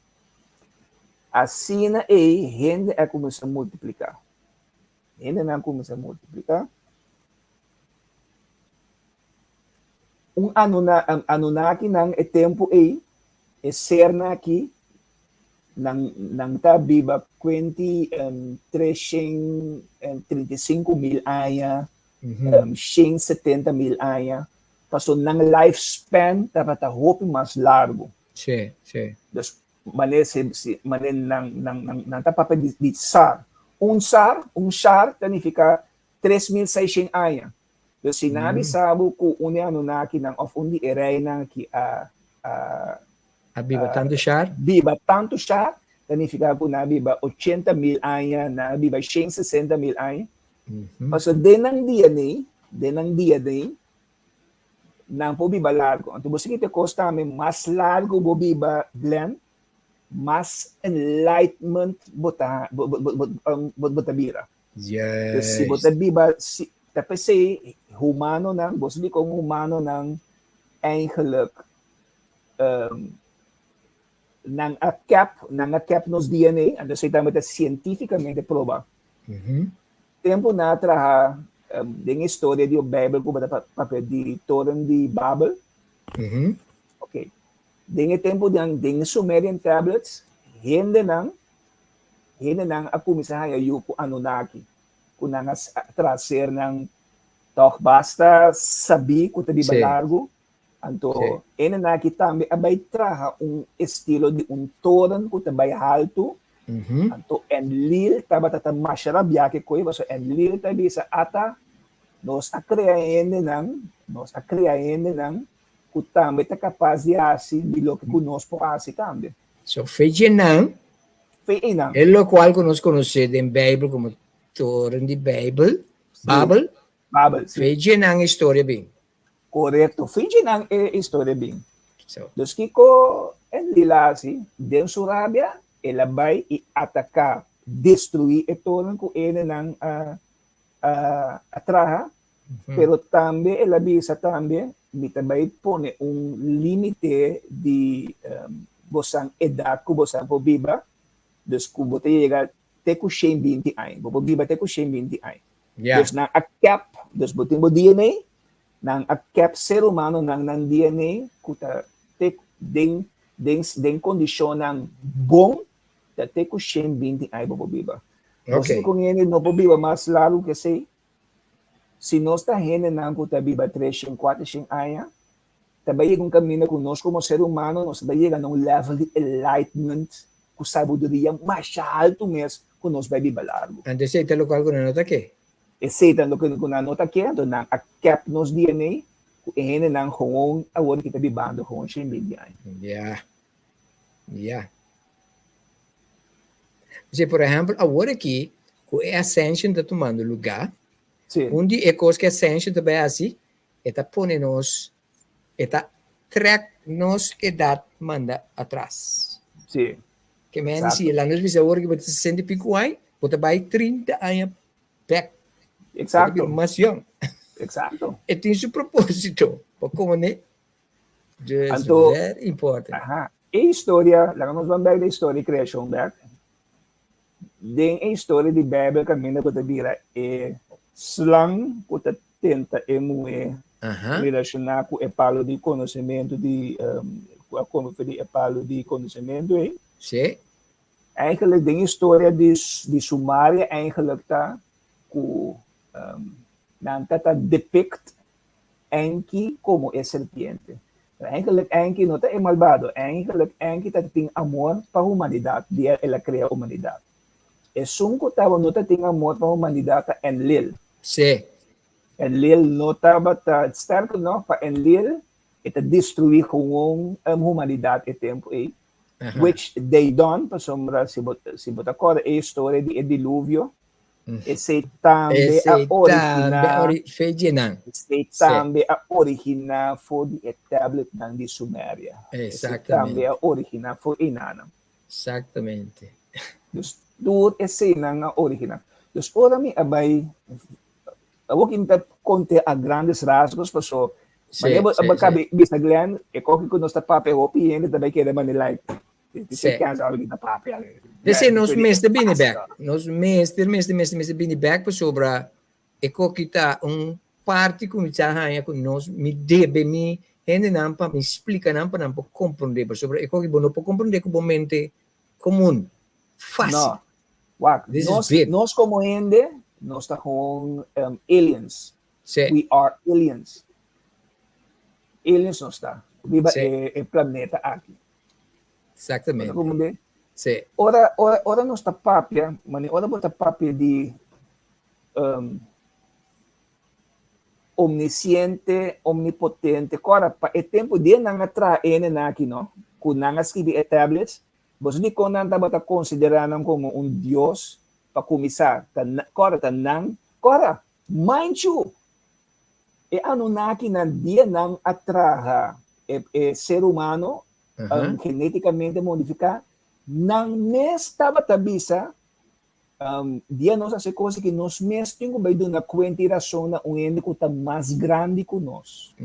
Asina ei hende a kuminsá multipliká. Hendenan a kuminsá multipliká. Un Anunnakinan e tempu ei, e sernan aki, nan nan ta biba kuenti 335 mil aña, 170 mil aña, pasobra nan lifespan tabata hopi mas largu. Sí, sí. Dus mane si si mane nan nan nan nan ta papia di di sar. Un sar, un shar ta nifiká 3600 aña. Dus si nan a bisa bo ku un di Anunnakinan òf un di e reinan ki a a A biba tantu shar? Biba tantu shar, ta nifiká ku nan a biba 80 mil aña, nan a biba 160 mil aña. Pasobra den nan DNA, den nan DNA, nan por biba largu. Anto bo sa ki ta e kos tambe, mas largu bo biba, Glenn, mas enlightenment bo ta bo bo bo bo bo ta bira. Dus si bo ta biba, si, ta p'esei humanonan, bo sa dikon humanonan eigenlijk nan a kèp, nan a kèp nos DNA, anto esei tambe ta sientífikamente proba. Tempu nan a traha den e historia di e Beibel ku bo ta papia di toren di Babel. Ok. Den e tempu den den Sumerian tablets, hendenan Hendenan a kuminsá haña yu ku Anunnaki, ku nan a traha sernan tòg basta sabí ku ta biba largu. Anto hendenan aki tambe a bai traha un estilo di un toren ku ta bai haltu. Anto Enlil tabata ta masha rabiá ku e koe, pasobra Enlil ta bisa, Ata, nos a krea hendenan, nos a krea hendenan ku tambe ta kapas di hasi di loke ku nos por hasi tambe. So fe dje nan, Fe einan. E lokual ku nos konosé den Beibel komo Toren di Beibel, Babel, Babel, si. Fe dje nan e historia bin. Korekto, fe dje nan e historia bin. So. Dus kiko Enlil a hasi? Den su rabia, el a bai i ataká, destruí e toren ku enenan a a traha, pero tambe el a bisa tambe, mi ta bai pone un límite di bosan edat ku bosan por biba, dus ku bo ta yega te ku 120 aña, bo por biba te ku 120 aña. Dus nan a kèp, dus bo tin bo DNA, Nan a kep ser humanonan nan DNA ku ta te den den den kondishonnan bon ta te ku 120 aña bo por biba. Nos Okay. ku hende no por biba mas largu ku esei. Si nos ta hendenan ku ta biba 300, 400 aña, ta bai yega un kaminda ku nos komo ser humano nos ta bai yega na un level di enlightenment ku sabiduria masha haltu mes ku nos bai biba largu. Anto esei ta lokual ku nan no ta ke. Esei ta loke ku nan no ta ke, anto nan a kèp nos DNA ku e hendenan gewoon awor ki ta bibando gewoon 120 aña. Ya. Ya. P'esei, por ehèmpel, awor aki ku e Ascension ta tumando lugá, Sí. un di e kos ku e Ascension ta bai hasi, e ta pone nos, e ta trèk nos edat manda atras. Sí. Ke men di si, laga nos bisa awor ki bo ta sesenta i piku aña, bo ta bai 30 aña bek. Exacto. Mas yong. Exacto. E tin su propósito. Pa kone. Dus Anto, very important. Aha. E historia, laga nos ban bek de historia di creacion bek. Den e historia di Bijbel kaminda ku ta bira e slang ku ta tenta e muhé relashoná ku e palo di konosementu di um, ku a kome for di e palo di konosementu ei. Sí. Eigenlijk den historia di di Sumaria eigenlijk ta ku nan ta ta depict Enki komo e serpiente. Pero eigenlijk Enki no ta e malbado, eigenlijk Enki ta tin amor pa humanidat dia el a krea humanidat. Esun ku taba no ta tin amor pa humanidat ta Enlil. Sí. Enlil no tabata, sterker nog, pa Enlil e ta destruí gewoon humanidat e tempu ei. Which they done, pasobra si bo si bo ta kòrda e historia di e diluvio, esei tambe a Esei tambe originá, ori fe djenan. esei Sí. tambe a originá for di e tabletnan di Sumeria. Esei tambe Exactamente. a originá for einanan. Exactamente. Dus tur eseinan a originá. Dus ora mi a bai Awor ki mi ta konte a grandes rasgos paso Sí, manera bo sí, bo sí. kabi bisa Glenn e koki ku nos ta papia hopi hende ta bai kere manda like ti Sí. se kensa ora ki ta papia. P'esei Glenn nos tur di mester bini bek. basta. Nos mester, mester, mester, mester bini bek pasobra e koki ta un parti ku mi ta haña ku nos mi debe mi hendenan pa mi splika nan pa nan por komprondé pasobra e koki bo no por komprondé ku bo mente komun fásil. No. Wak, This is nos, big. nos como hende, nos ta gewoon um, aliens. Sí. We are aliens. Aliens nos ta. Riba Sí. e, e planeta aki. Exactamente. Como de? Sí. Ora, ora, ora nos ta papia, mane, ora bo ta papia di um, omnisciente, omnipotente. Kora, pa e tempo die nan a traha ene na aki, no? Ku nan a skibi e tablets, Boso dikon nan tabata konsiderá nan komo un dios pa kuminsá? Ta kòrda ta nan kòrda, mind you, e Anunnakinan dia nan a traha e e ser humano genétikamente modifiká, nan mes tabata bisa, dia nos hasi kos aki nos mes tin ku bai duna kuenta i rason na un hende ku ta mas grandi ku nos.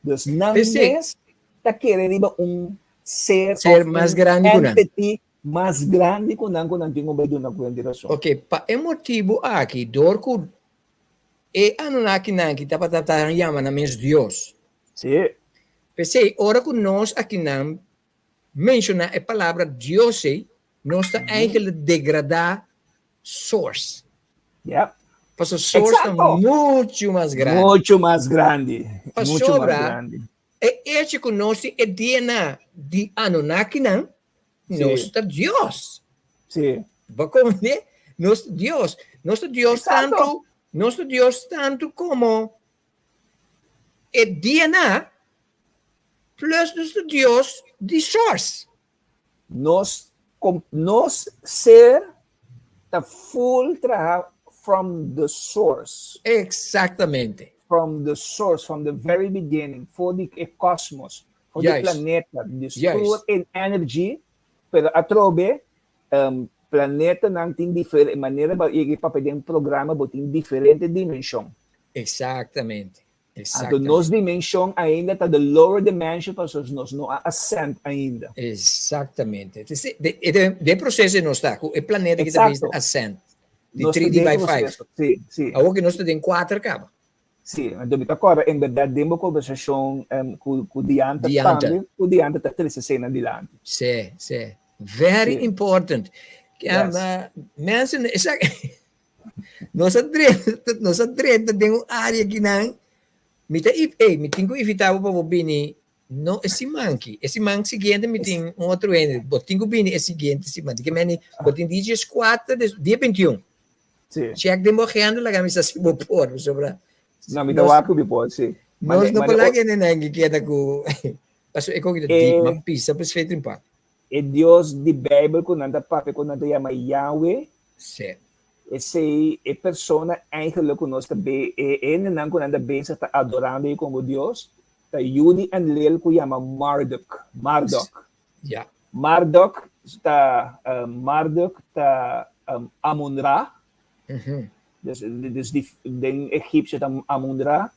Dus nan mes ta kere riba un ser, ser mas grandi ku nan. Entity mas grandi ku nan ku nan tin ku bai duna kuenta i rason. Ok, pa e motibu aki, dor ku e Anunnakinan ki tabata ta yama nan mes dios. Sí. P'esei, ora ku nos akinan menshoná e palabra dios ei, nos ta eigenlijk degradá source. Yep. Paso source ta mucho mas grandi. Mucho mas grandi. Pasobra e hecho ku nos tin e DNA di Anunnakinan, nos ta Dios. Sí. Bo komprendé? Nos ta Dios. Nos ta Dios tantu, nos ta Dios tantu komo e DNA plus nos ta Dios di source. Nos nos ser ta full traha from the source. Exactamente. From the source, from the very beginning, for di e cosmos, for di planeta, dus tur e energy, pero atrobe um, planetanan tin diferente manera ba yega papia den programa bo tin diferente dimension. Exactamente. Anto nos dimension ainda ta the lower dimension pasobra nos no a ascend ainda. Exactamente. Den proceso nos ta cu e planeta ki ta bezig ascend. Di 3D by 5. Si, si. Awor ki nos ta den 4 caba. Sí, anto mi ta kòrda en bèrdat den bo kombersashon ku Dianta Dianta. tambe, ku Dianta ta trese esei dilanti. Sí, sí. Very Sí. important. Yes. Mensen, esaki, nos a drenta, nos a drenta den un área kinan, mi ta, ey, mi tin ku invitá bo pa bo bini, no e siman aki, e siman siguiente mi tin un otro hende, bo tin ku bini e siguiente siman, di ke meni, bo tin di dieskuater, dia bintiun. Sí. Check den bo agenda laga mi sa si bo por, pasobra No, mi ta nos wak ku mi por, sí. nos Mane, no por mane, laga hende nan keda ku paso e koki ta deep, e, ma pisa pues fetu impak. e Dios di Bijbel ku nan ta papia ku nan ta yama Yahweh, Sí. esei e persona eigenlijk ku nos ta be, e hendenan ku nan ta bezig ta adorando ei komo Dios, ta yu di Enlil ku yama Marduk, Mardok. Ja. Marduk ta Marduk ta Amun-Ra. Dus dus di den egipcio ta Amun-Ra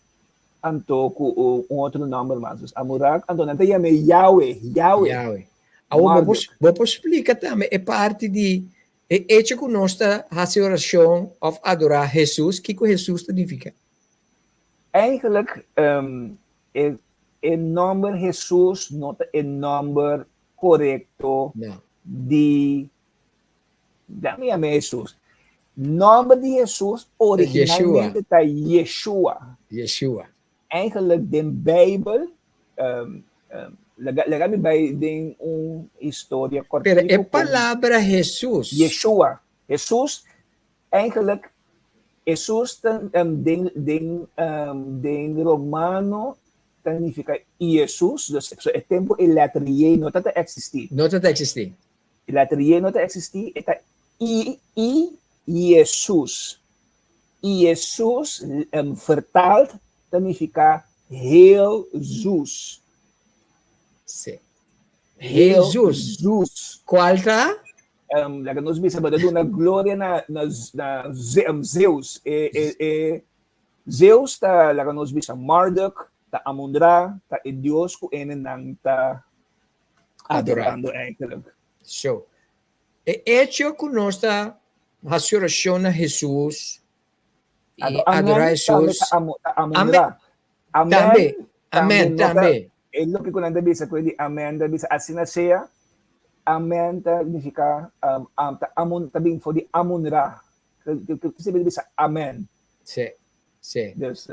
anto ku un otro nòmber mas. Dus Amun-Ra anto nan ta yam'é Yahweh, Yahweh. Yahweh. Awor bo por Marduk. bo por splika tambe e parti di e echo ku nos ta hasi orashon òf adorá Hesus, kiko Hesus ta nifiká? Eigenlijk e E nòmber Hesus no ta e nòmber korekto No. di Dame yama Hesus. Nòmber di Hesus originalmente ta Yeshua. Yeshua. Eigenlijk den Bijbel, um, um, laga, laga mi bai den un historia Pero e kòrtiku kon palabra Hesus. Yeshua. Hesus Eigenlijk, Hesus ta den den den romano ta nifica Iesus, dus e tempo e letter J no ta existi. No ta existi. E letter J no ta existi, e ta I I Iesus. Iesus vertaald ta nifica heel Zeus. Sí. Heel Zeus. Zeus. Cual ta? Laga nos bisa bo ta duna gloria na na na Zeus. E e e Zeus ta laga nos bisa Marduk, ta Amun-Ra, ta e dios ku enenan ta Adorá. adorando eigenlijk. So, e echo ku nos ta hasi orashon na Hesus i Anto adorá amen tambe Hesus, ta Amu ta amen Amun-Ra. Amen tambe, tambe amen no ta tambe. e loke ku nan ta bisa ku e di amen ta bisa asina sea. Amen ta nifiká ta amun ta bin for di Amun-Ra. Ke bisa amen. Sí, sí. Dus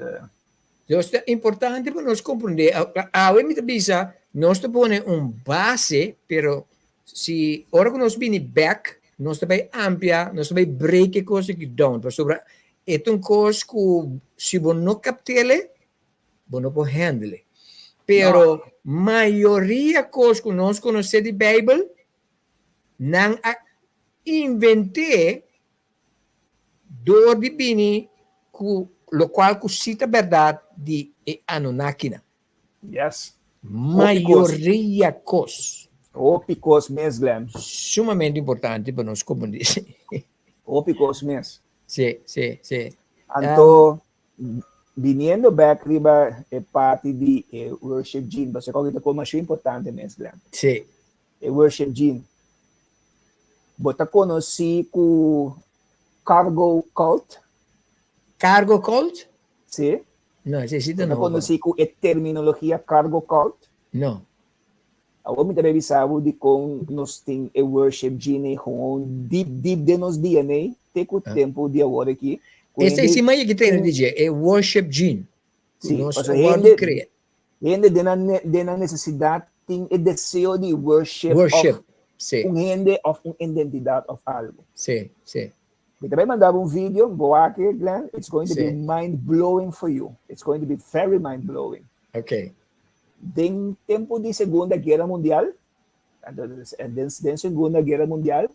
Dus ta importante pa nos komprondé. Awe mi ta bisa, nos ta pone un base, pero si ora ku nos bini bèk, nos ta bai amplia, nos ta bai break e kos aki down. Pasobra e ta un kos ku si bo no kapt'el, bo no por handle. Pero mayoria kos ku nos konosé di Beibel, nan a invent'é dor di bini ku lokual ku sí ta bèrdat di e Anunnakinan. Yes. Mayoria kos. Hopi kos mes, Glenn. Sumamente importante pa nos komprendé. Hopi kos mes. Sí, sí, sí. Anto, biniendo bek riba e parti di e worship gene, pasobra kòke ta kos masha importante mes, Glenn. Sí. E worship gene. Bo ta konosí ku cargo cult? Cargo cult? Sí. No, esei sí ta Bo ta nobo. konosí ku e terminologia cargo cult? No. Awor mi ta bay bisa bo dikon nos tin e worship gene gewoon deep deep den nos DNA te ku tempu di awor aki. Ku Esei hende sí maya ki tende tin di dje, e worship gene. Ku Sí, nos pasobra a wòrdu hende krea. hende den nan den nan nesesidat tin e deseo di worship òf Worship, sí. un hende òf un identidat òf algu. Sí, sí. Mi ta bay manda bo un video, bo wak e, Glenn, it's going to be Sí. mind blowing for you. It's going to be very mind blowing. Okay. Den tempu di Segunda Guera Mundial, den den Segunda Guera Mundial,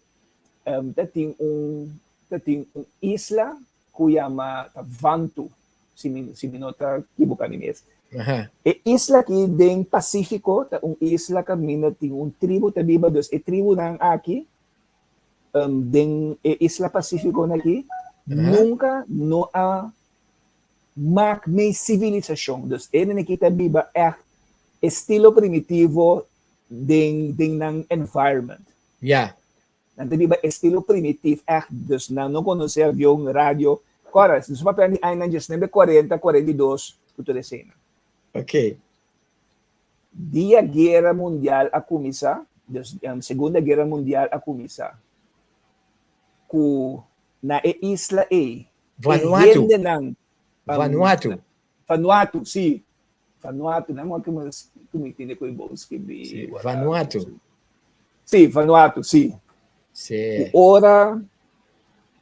ta tin un ta tin un isla ku yama ta Vantu, si mi si mi no ta kibuká mi mes. Aha. E isla aki den Pasífiko ta un isla kaminda tin un tribu ta biba, dus e tribunan aki den e isla Pasífikonan aki nunka no a Mak mei sivilisashon. Dus e nene ki ta biba ègt estilo primitivo den den nan environment. Ya. Nan ta biba estilo primitif ègt. Dus nan no konosé avion, radio. Ora, nos papia di añanan 1940, 42, ku tur esena. Ok. Dia Guera Mundial a kuminsá, dus Segunda Guera Mundial a kuminsá, ku na e isla ei, e Vanuatu. hendenan, Vanuatu. Vanuatu, si. Vanuatu, nan wak ku mi tende ku e bon skibí. Si, Vanuatu. Si, Vanuatu, si. Si. Ku ora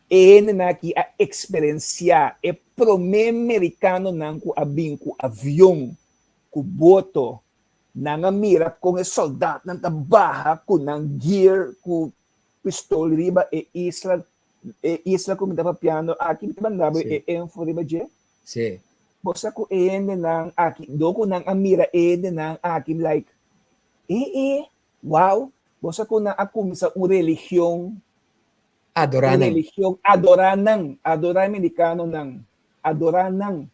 e hendenan aki a eksperensiá e promé merikanonan ku a bin ku avion, ku boto, nan a mira kon e sòldatnan ta baha ku nan gear, ku pistol riba e isla, e isla ku mi ta papiando aki, mi ta manda bo e info riba dje. Sí. Bo sa ku e hendenan aki, dor ku nan a mira e hendenan aki like, e e, wow, bo sa ku nan a kuminsá un religion, Adorá un nan. religion, adorá nan, adorá e merikanonan, adorá nan.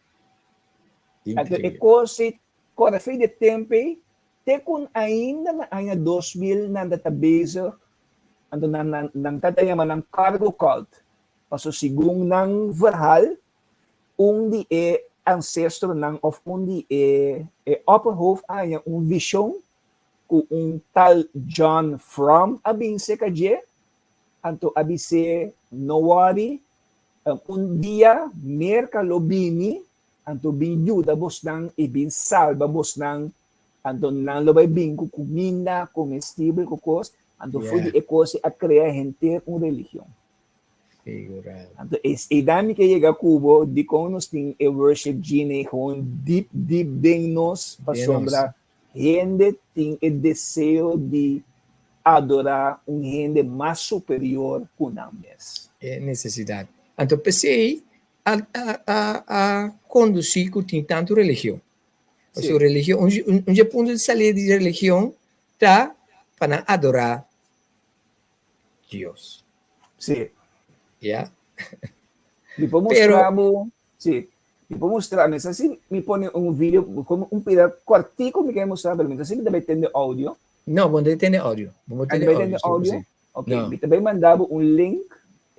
Anto e Increíble. kos ei, kòrda fe di e tempu ei, te ku ainda na aña 2000 nan ta ta bezig, anto nan nan nan ta ta yama nan cargo cult, pasobra segun nan verhaal, Un di e ancestronan of un di e e opperhoofd a haña un vision cu un tal John Frum a bin cerca dje, anto a bis'é, No worry, un dia Merca lo bini, anto bin yuda bosnan y bin salba bosnan, anto nan lo bay bin cu cuminda, comestibel cu cos, anto for di e cos a crea henter un religion. Figurado. Anto es e dami ke yega kubo dikon nos tin e worship gene gewoon diep diep den nos pasobra hende tin e deseo di adora un hende mas superior ku nan mes. E nesesidat. Anto p'esei a a a a kondusí ku tin tantu religion. Pasobra religion un un dje punto di salida di religion ta pa nan adorá Dios. Sí. Ya. Mi por mustra bo, sí. Mi por mustra, mi sa si mi pone un video, como un pida cortico mi quiere mostrar, pero mi sa si mi ta bay tende audio. No, bo no ta tende audio. Bo no tende audio. audio? Ok, no. mi ta bay manda bo un link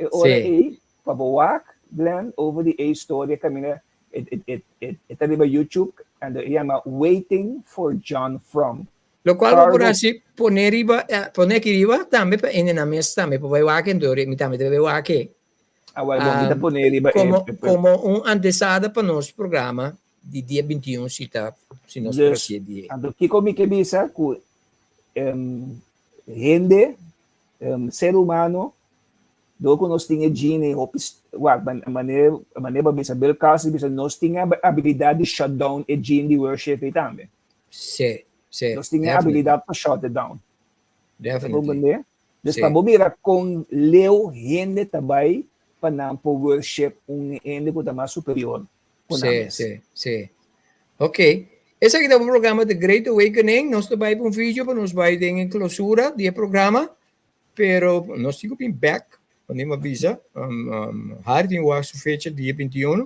e ora sí. ei pa bo wak, Glenn, over di e historia camina et et et et et riba YouTube and e llama Waiting for John Frum. Lokual bo por hasi pone riba, pone aki riba tambe pa hende nan mes tambe por bai wak enton mi tambe ta bai wak e. Awor bon, mi ta pone riba e. Komo, komo un antesada pa nos programa di dia 21 si ta, si nos por hasié di. Anto kiko mi ke bisa ku hende, ser humano, dor ku nos tin e gene hopi, wak, manera, manera bo a bisa Bill Cosby bisa nos tin e abilidat di shut down e gene di worship ei tambe. Sí, sí. Nos tin e abilidad pa shut it down. Definitely. Dus pa bo mira kon leu hende ta bai pa nan por worship un hende ku ta mas superior ku nan mes. Sí, sí, sí. Ok. Esaki ta bo programa The Great Awakening. Nos ta bai pa un video pa nos bai den e klosura di e programa. Pero nos tin ku bin bek, wanneer mi a bisa. Harry tin wak su fecha dia 21.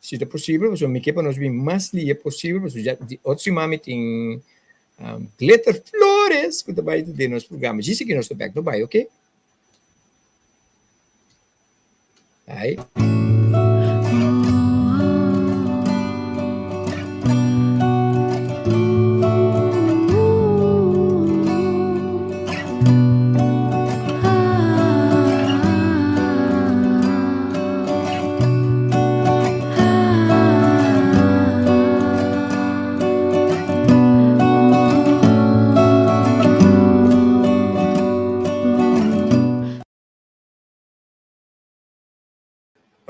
Si ta posibel, pasobra mi ke pa nos bin mas lia posibel, pasobra ya di otro siman mi tin Glitter Flores ku ta bai den nos programa. Djis aki nos ta bek, no bai, oke? Ai.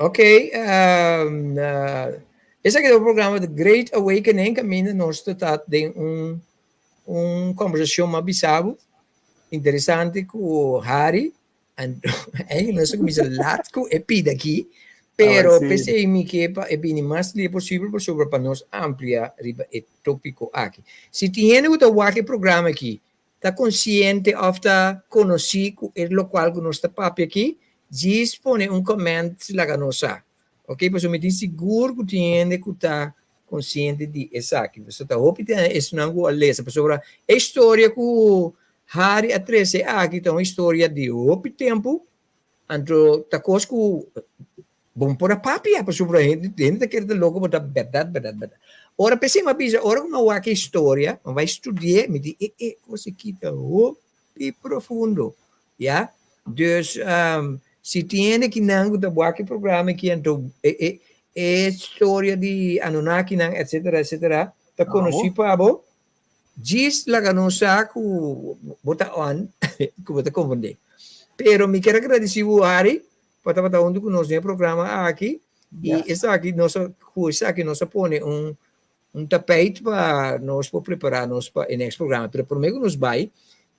Ok, um, uh, esaki ta un programa The Great Awakening, caminda nos ta den un, un conversacion mas bisabo, interesante cu Harry, Anto, eigenlijk nos a kuminsá lat ku e pida aki, pero sí. p'esei mi ke pa e bini mas lia posibel pasobra pa nos amplia riba e tópiko aki. Si tin hende ku ta wak e programa aki ta konsiente òf ta konosí ku e lokual ku nos ta papia aki, djis pone un comment laga nos sa. Ok, pasobra mi tin sigur ku tin hende ku ta konsiente di esaki. Pasobra ta hopi tin esnan ku a lesa pasobra e historia ku Harry a trese aki ta un historia di hopi tempu, anto ta kos ku Bon por a papia pasobra hende hende ta kere ta loko bo ta bèrdat bèrdat bèrdat. Ora p'esei mi a bisa ora ku mi a wak e historia mi a bai studi'é mi di e e kos aki ta hopi profundo ya. Dus si tin hende kinan ku ta wak e programa aki anto e e e historia di Anunnakinan etcetera etcetera ta konosí pa bo djis laga nos sa ku bo ta on ku bo ta komprendé. Pero mi kier a gradisí bo Harry pa tabata huntu ku nos den e programa aki i esaki nos a ku esaki nos a pone un un tapijt pa nos por prepará nos pa e next programa. Pero promé ku nos bai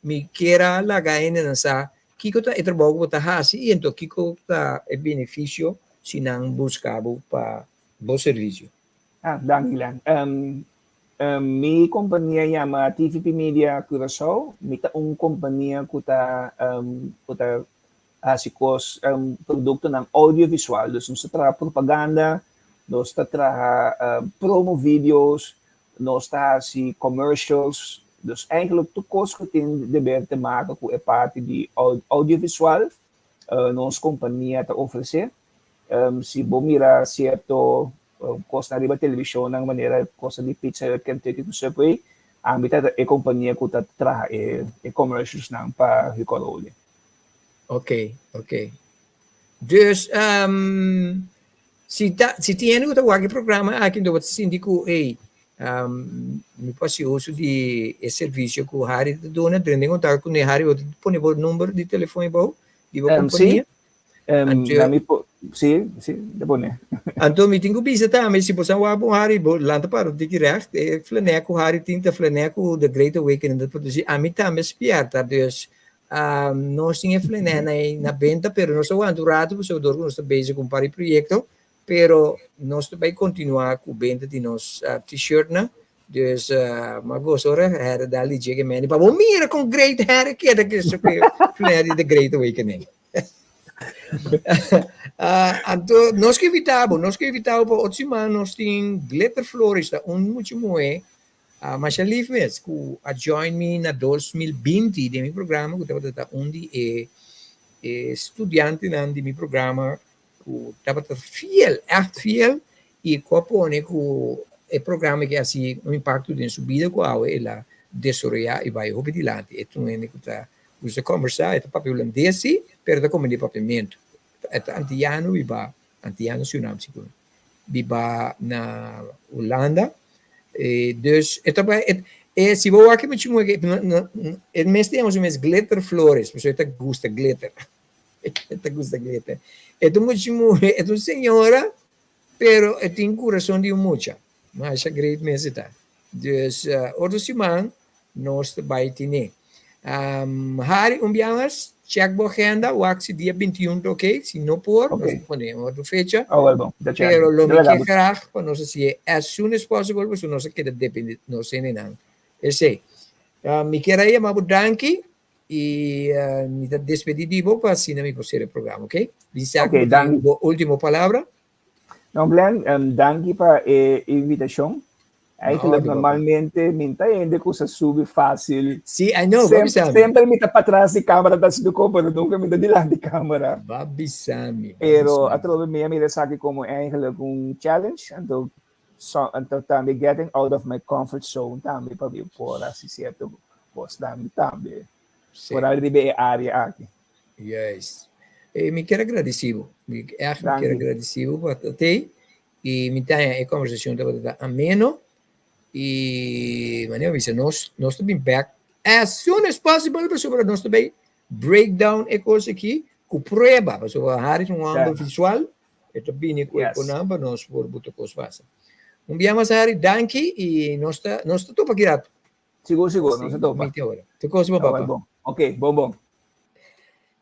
mi kier a laga hendenan sa kiko ta e trabou ku bo ta hasi i anto kiko ta e benefisio si nan buska bo pa bo servisio. Ah, danki Glenn. Mi kompania yama TVP Media Curaçao. Mi ta un kompania ku ta ku ta hasi kos produktonan audiovisual. Dus nos ta traha propaganda, nos ta traha promo videos, nos ta hasi commercials. Dus eigenlijk tur kos ku tin de ber te maka ku e parti di audiovisual nos kompania ta ofresé. Si bo mira sierto kosnan riba televishonnan manera kosnan di Pizza Hut, Kentucky ku Subway, ami ta e kompania ku ta traha e commercialsnan pa Hucorole. Ok, ok. Dus, um, si ta, si tin hende ku ta wak e programa aki, enton bo ta sinti ku, ey, um, mi por hasi uso di e servisio ku Harry ta duna, drenta en kontakto kuné. Harry, bo ta pone bo number di telefon abou di bo Um, sí, kompania? um, Anto, na mi po, sí, sí, ta pone. anto mi tin ku bisa tambe, si bo sa wak bon Harry, bo lanta para un tiki recht, e flanè ku Harry tin ta flanè ku The Great Awakening ta produsí, ami tambe a spièrta, dus, Nos tin e flené na na benta, pero nos ta wanta un ratu pasobra dor ku nos ta bezig ku un par di proyekto, pero nos ta bai kontinuá ku benta di nos t-shirtnan. Dus m'a gosa ora Harry dal di dje ke mende pa bo mira kon great Harry keda ku su flené di The Great Awakening. Anto nos ke invitá bo, nos ke invitá bo pa otro siman nos tin Glitter Flores, ta un mucha muhé Masha lief mes ku a join mi na 2020 den mi programa ku tabata ta un di e e studiantenan di mi programa ku tabata fiel, ègt fiel i ku a pone ku e programa ke hasi un impakto den su bida ku awe el a desaroyá i bai hopi dilanti. E ta un hende ku ta gusta kòmbersá, e ta papia hulandes si, pero e ta komprendé papiamentu. E ta antiano biba, antiano Surinam sigur. biba na Hulanda. E, dus, e ta e, e, si bo wak mucho muhe, e mes te llama su mes Glitter Flores, pasobra e ta gusta glitter. E ta gusta glitter. E ta mucho muhe, e ta un señora, pero e tin curason di un mucha. Masha great mes e ta. Dus, uh, otro siman, Nos ta bai tine. Um, Harry, un bia mas, check bo agenda, wak si dia 21 ta ok, si no por, nos Ok. ta pone un otro fecha. Oh, wel bon. Dat check. Pero lo mi Debe ke dat. graag pa nos hasié as soon as possible, pasobra nos a keda depende nos hendenan. Esei. Uh, mi kier a yama bo danki i uh, mi ta despedi di bo pa asina mi por sera e programa, ok? Bisa Ok, ku bo tin danki. bo ultimo palabra. No, Glenn, um, danki pa e invitacion. Na Eigenlijk, orde, papá. normalmente, mi ta hende ku sa subi fácil. Sí, I know, ba Sem, bisa mi. semper mi ta patras di cámara ta haciendo ko, pero nunca mi ta dilanti cámara. Ba bisa mi, ba Pero bisa mi. atrobe mi a mira esaki como eigenlijk un challenge. Anto, so, anto tambe getting out of my comfort zone tambe pa mi por hasi cierto cosnan tambe. Sí. Por riba e área aki. Juist. Eh, mi kier a gradeci bo. Mi echt mi kier a Danki. gradeci bo pa ta tei. I mi ta haña e conversacion tabata ta ameno. I manera mi bisa nos nos ta bin back as soon as possible pasobra nos ta bay break down e cos aki cu prueba pasobra Harry ta un homber Ja. visual e ta bini cu e Yes. conan pa nos por buta cos pasa. Un bia mas Harry danki i nos ta nos ta topa ki rato. Sigur, sigur, nos Sí, ta topa. media hora. Te cos bo Ah, wel papa. bon. Ok, bon, bon.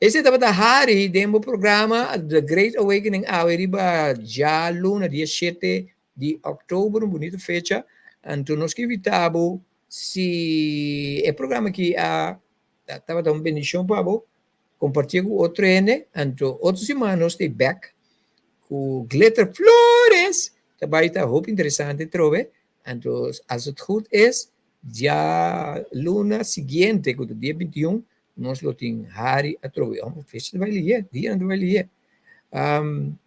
Ese tabata Harry den bo programa The Great Awakening awe riba djaluna dia shete di oktober, un bunito fecha. Anto nos ke invita bo si e programa aki a tabata un bendicion pa bo, compartié cu otro hende. Anto otro siman nos ta back cu Glitter Flores. Ta bai ta hopi interesante trobe. Anto als het goed is, djaluna siguiente cu ta dia 21, Nos lo tin hari atrobe. Oh, fecha ta bai lihe, dianan ta bai lihe. Um,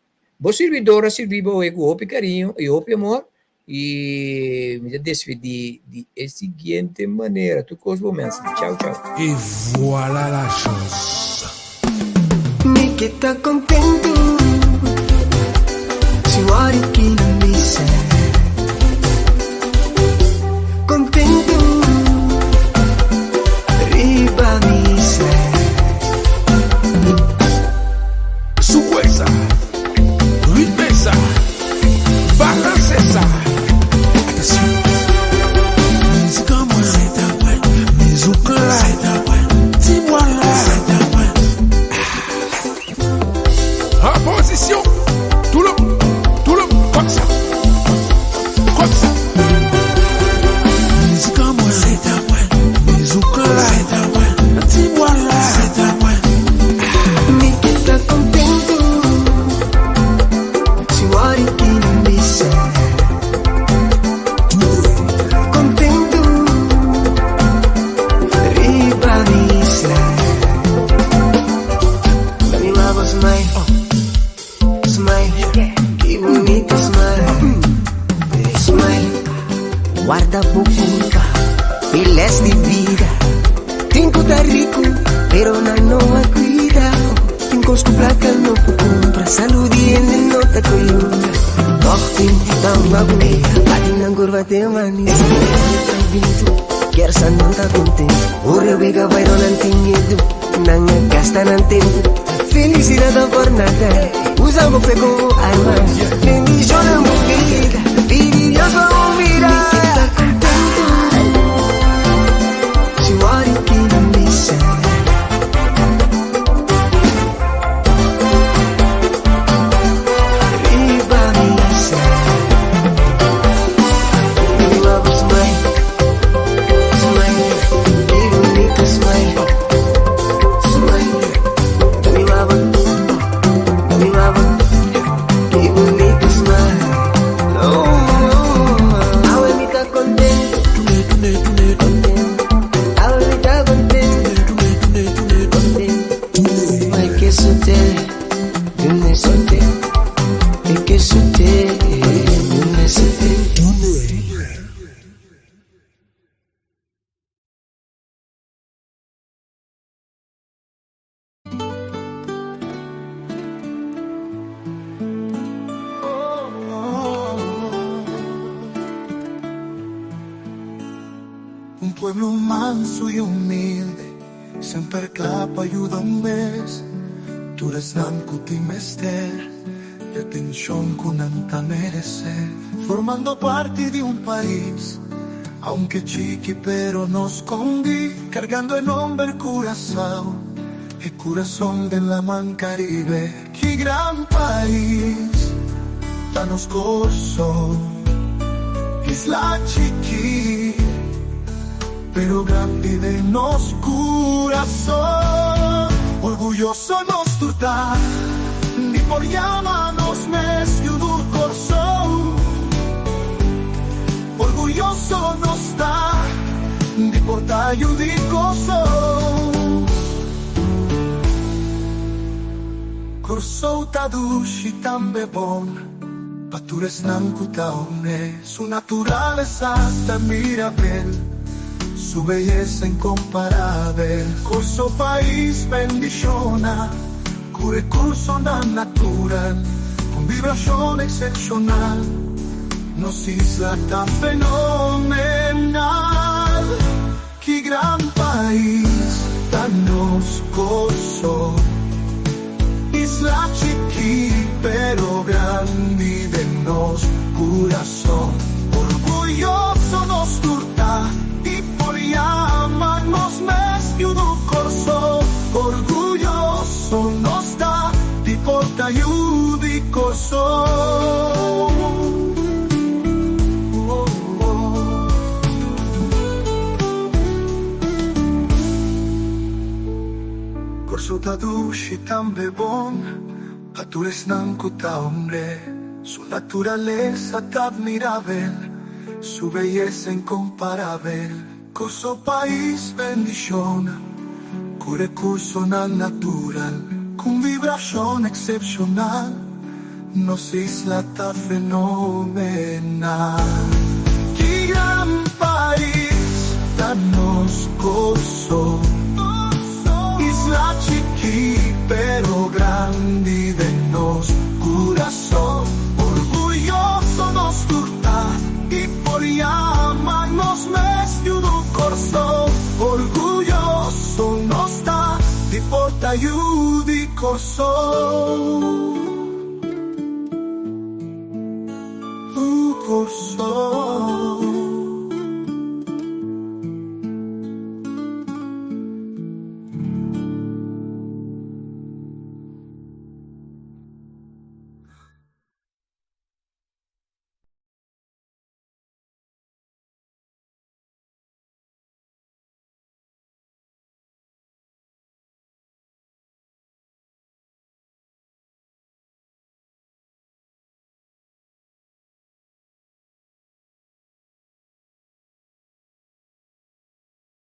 Bo sirbidor a sirbi bo awe ku hopi kariño i hopi amor i mi ta despedí di e siguiente manera. Tur kos bo mènsen. Chau chau. Et voilà la chose. Mi ke ta kontentu si wòrdu ki nan bisa. Kontentu riba misa. Souwe sa, ritme sa, balanse sa. Atansyon! Mizik an mwen, se ta mwen. Mizouk la, se ta mwen. Ti bwa la, se ta mwen. An pozisyon, tou le moun, tou le moun, kòm sa, kòm sa. Mizik an mwen, se ta mwen. Mizouk la, se ta mwen. Ti bwa la, se ta mwen. Mi ke ta kontentu si wòrdu ki nan bisa. Kontentu riba misa. Mi wak smile, smile, ki bunita smile, smile. Warda bo kurpa, les di bida. Tin ku ta riku, pero nan no a kuida. Tin kos ku plaka no por kumpra, salú di hende no ta koyunga. Tòg tin tan mabu, bati nan kurva te manisé. Kersa nan ta kontentu, ora wega bai no nan tin miedu. Nan a gasta nan tempu, felisidat ta por nada. Usa bo fe komo arma, bendishona bo bida, pidi Dios pa bo mira. Mi ke ta kontentu, si wòrdu ki nan bisa. Riba misa. Mi wak bo smile, smile, ki bunita smile, smile. Mi wak bo, mi wak bo, ki bunita smile. Oh, oh, awe mi ta kontentu, kontentu. Awe mi ta kontentu, kontentu. Mi ke sote, dune sote. Mi ke sote, dune sote. Un pueblo manso i humilde, semper kla pa yuda un mes. Tur esnan ku tin mester e atenshon ku nan ta meresé. Formando parti di un pais, aunke chiki pero no skondí, kargando e nomber Curaçao, e kurason den laman Karibe. Ki gran pais ta nos Kòrsou, isla chikí pero grandi den nos kurason. Orguyoso nos tur ta di por yama nos mes yu di Kòrsou. Orguyoso nos ta di por ta yu di Kòrsou. Kòrsou ta dushi tambe bon pa tur esnan ku ta hombre. Su naturalesa ta mirabel, su beyesa inkomparabel. Kòrsou pais bendishona ku rekursonan natural, un vibrashon eksepshonal. Nos isla ta fenomenal. Ki gran pais ta nos Kòrsou. Isla chikí pero grandi den nos kurason. Orguyoso nos tur ta di por yama nos mes yu di Kòrsou. Orguyoso nos ta di por ta yu di Kòrsou. Kòrsou ta dushi tambe bon pa tur esnan ku ta hombre. Su naturalesa ta admirabel, su beyesa inkomparabel. Kòrsou pais bendishona ku rekursonan natural, ku un vibrashon eksepshonal. Nos isla ta fenomenal. Ki gran pais ta nos Kòrsou. Isla chikí pero grandi den nos kurason. Orguyoso nos tur ta di por yama nos mes yu di Kòrsou. Orguyoso nos ta di por ta yu di Kòrsou. Kòrsou.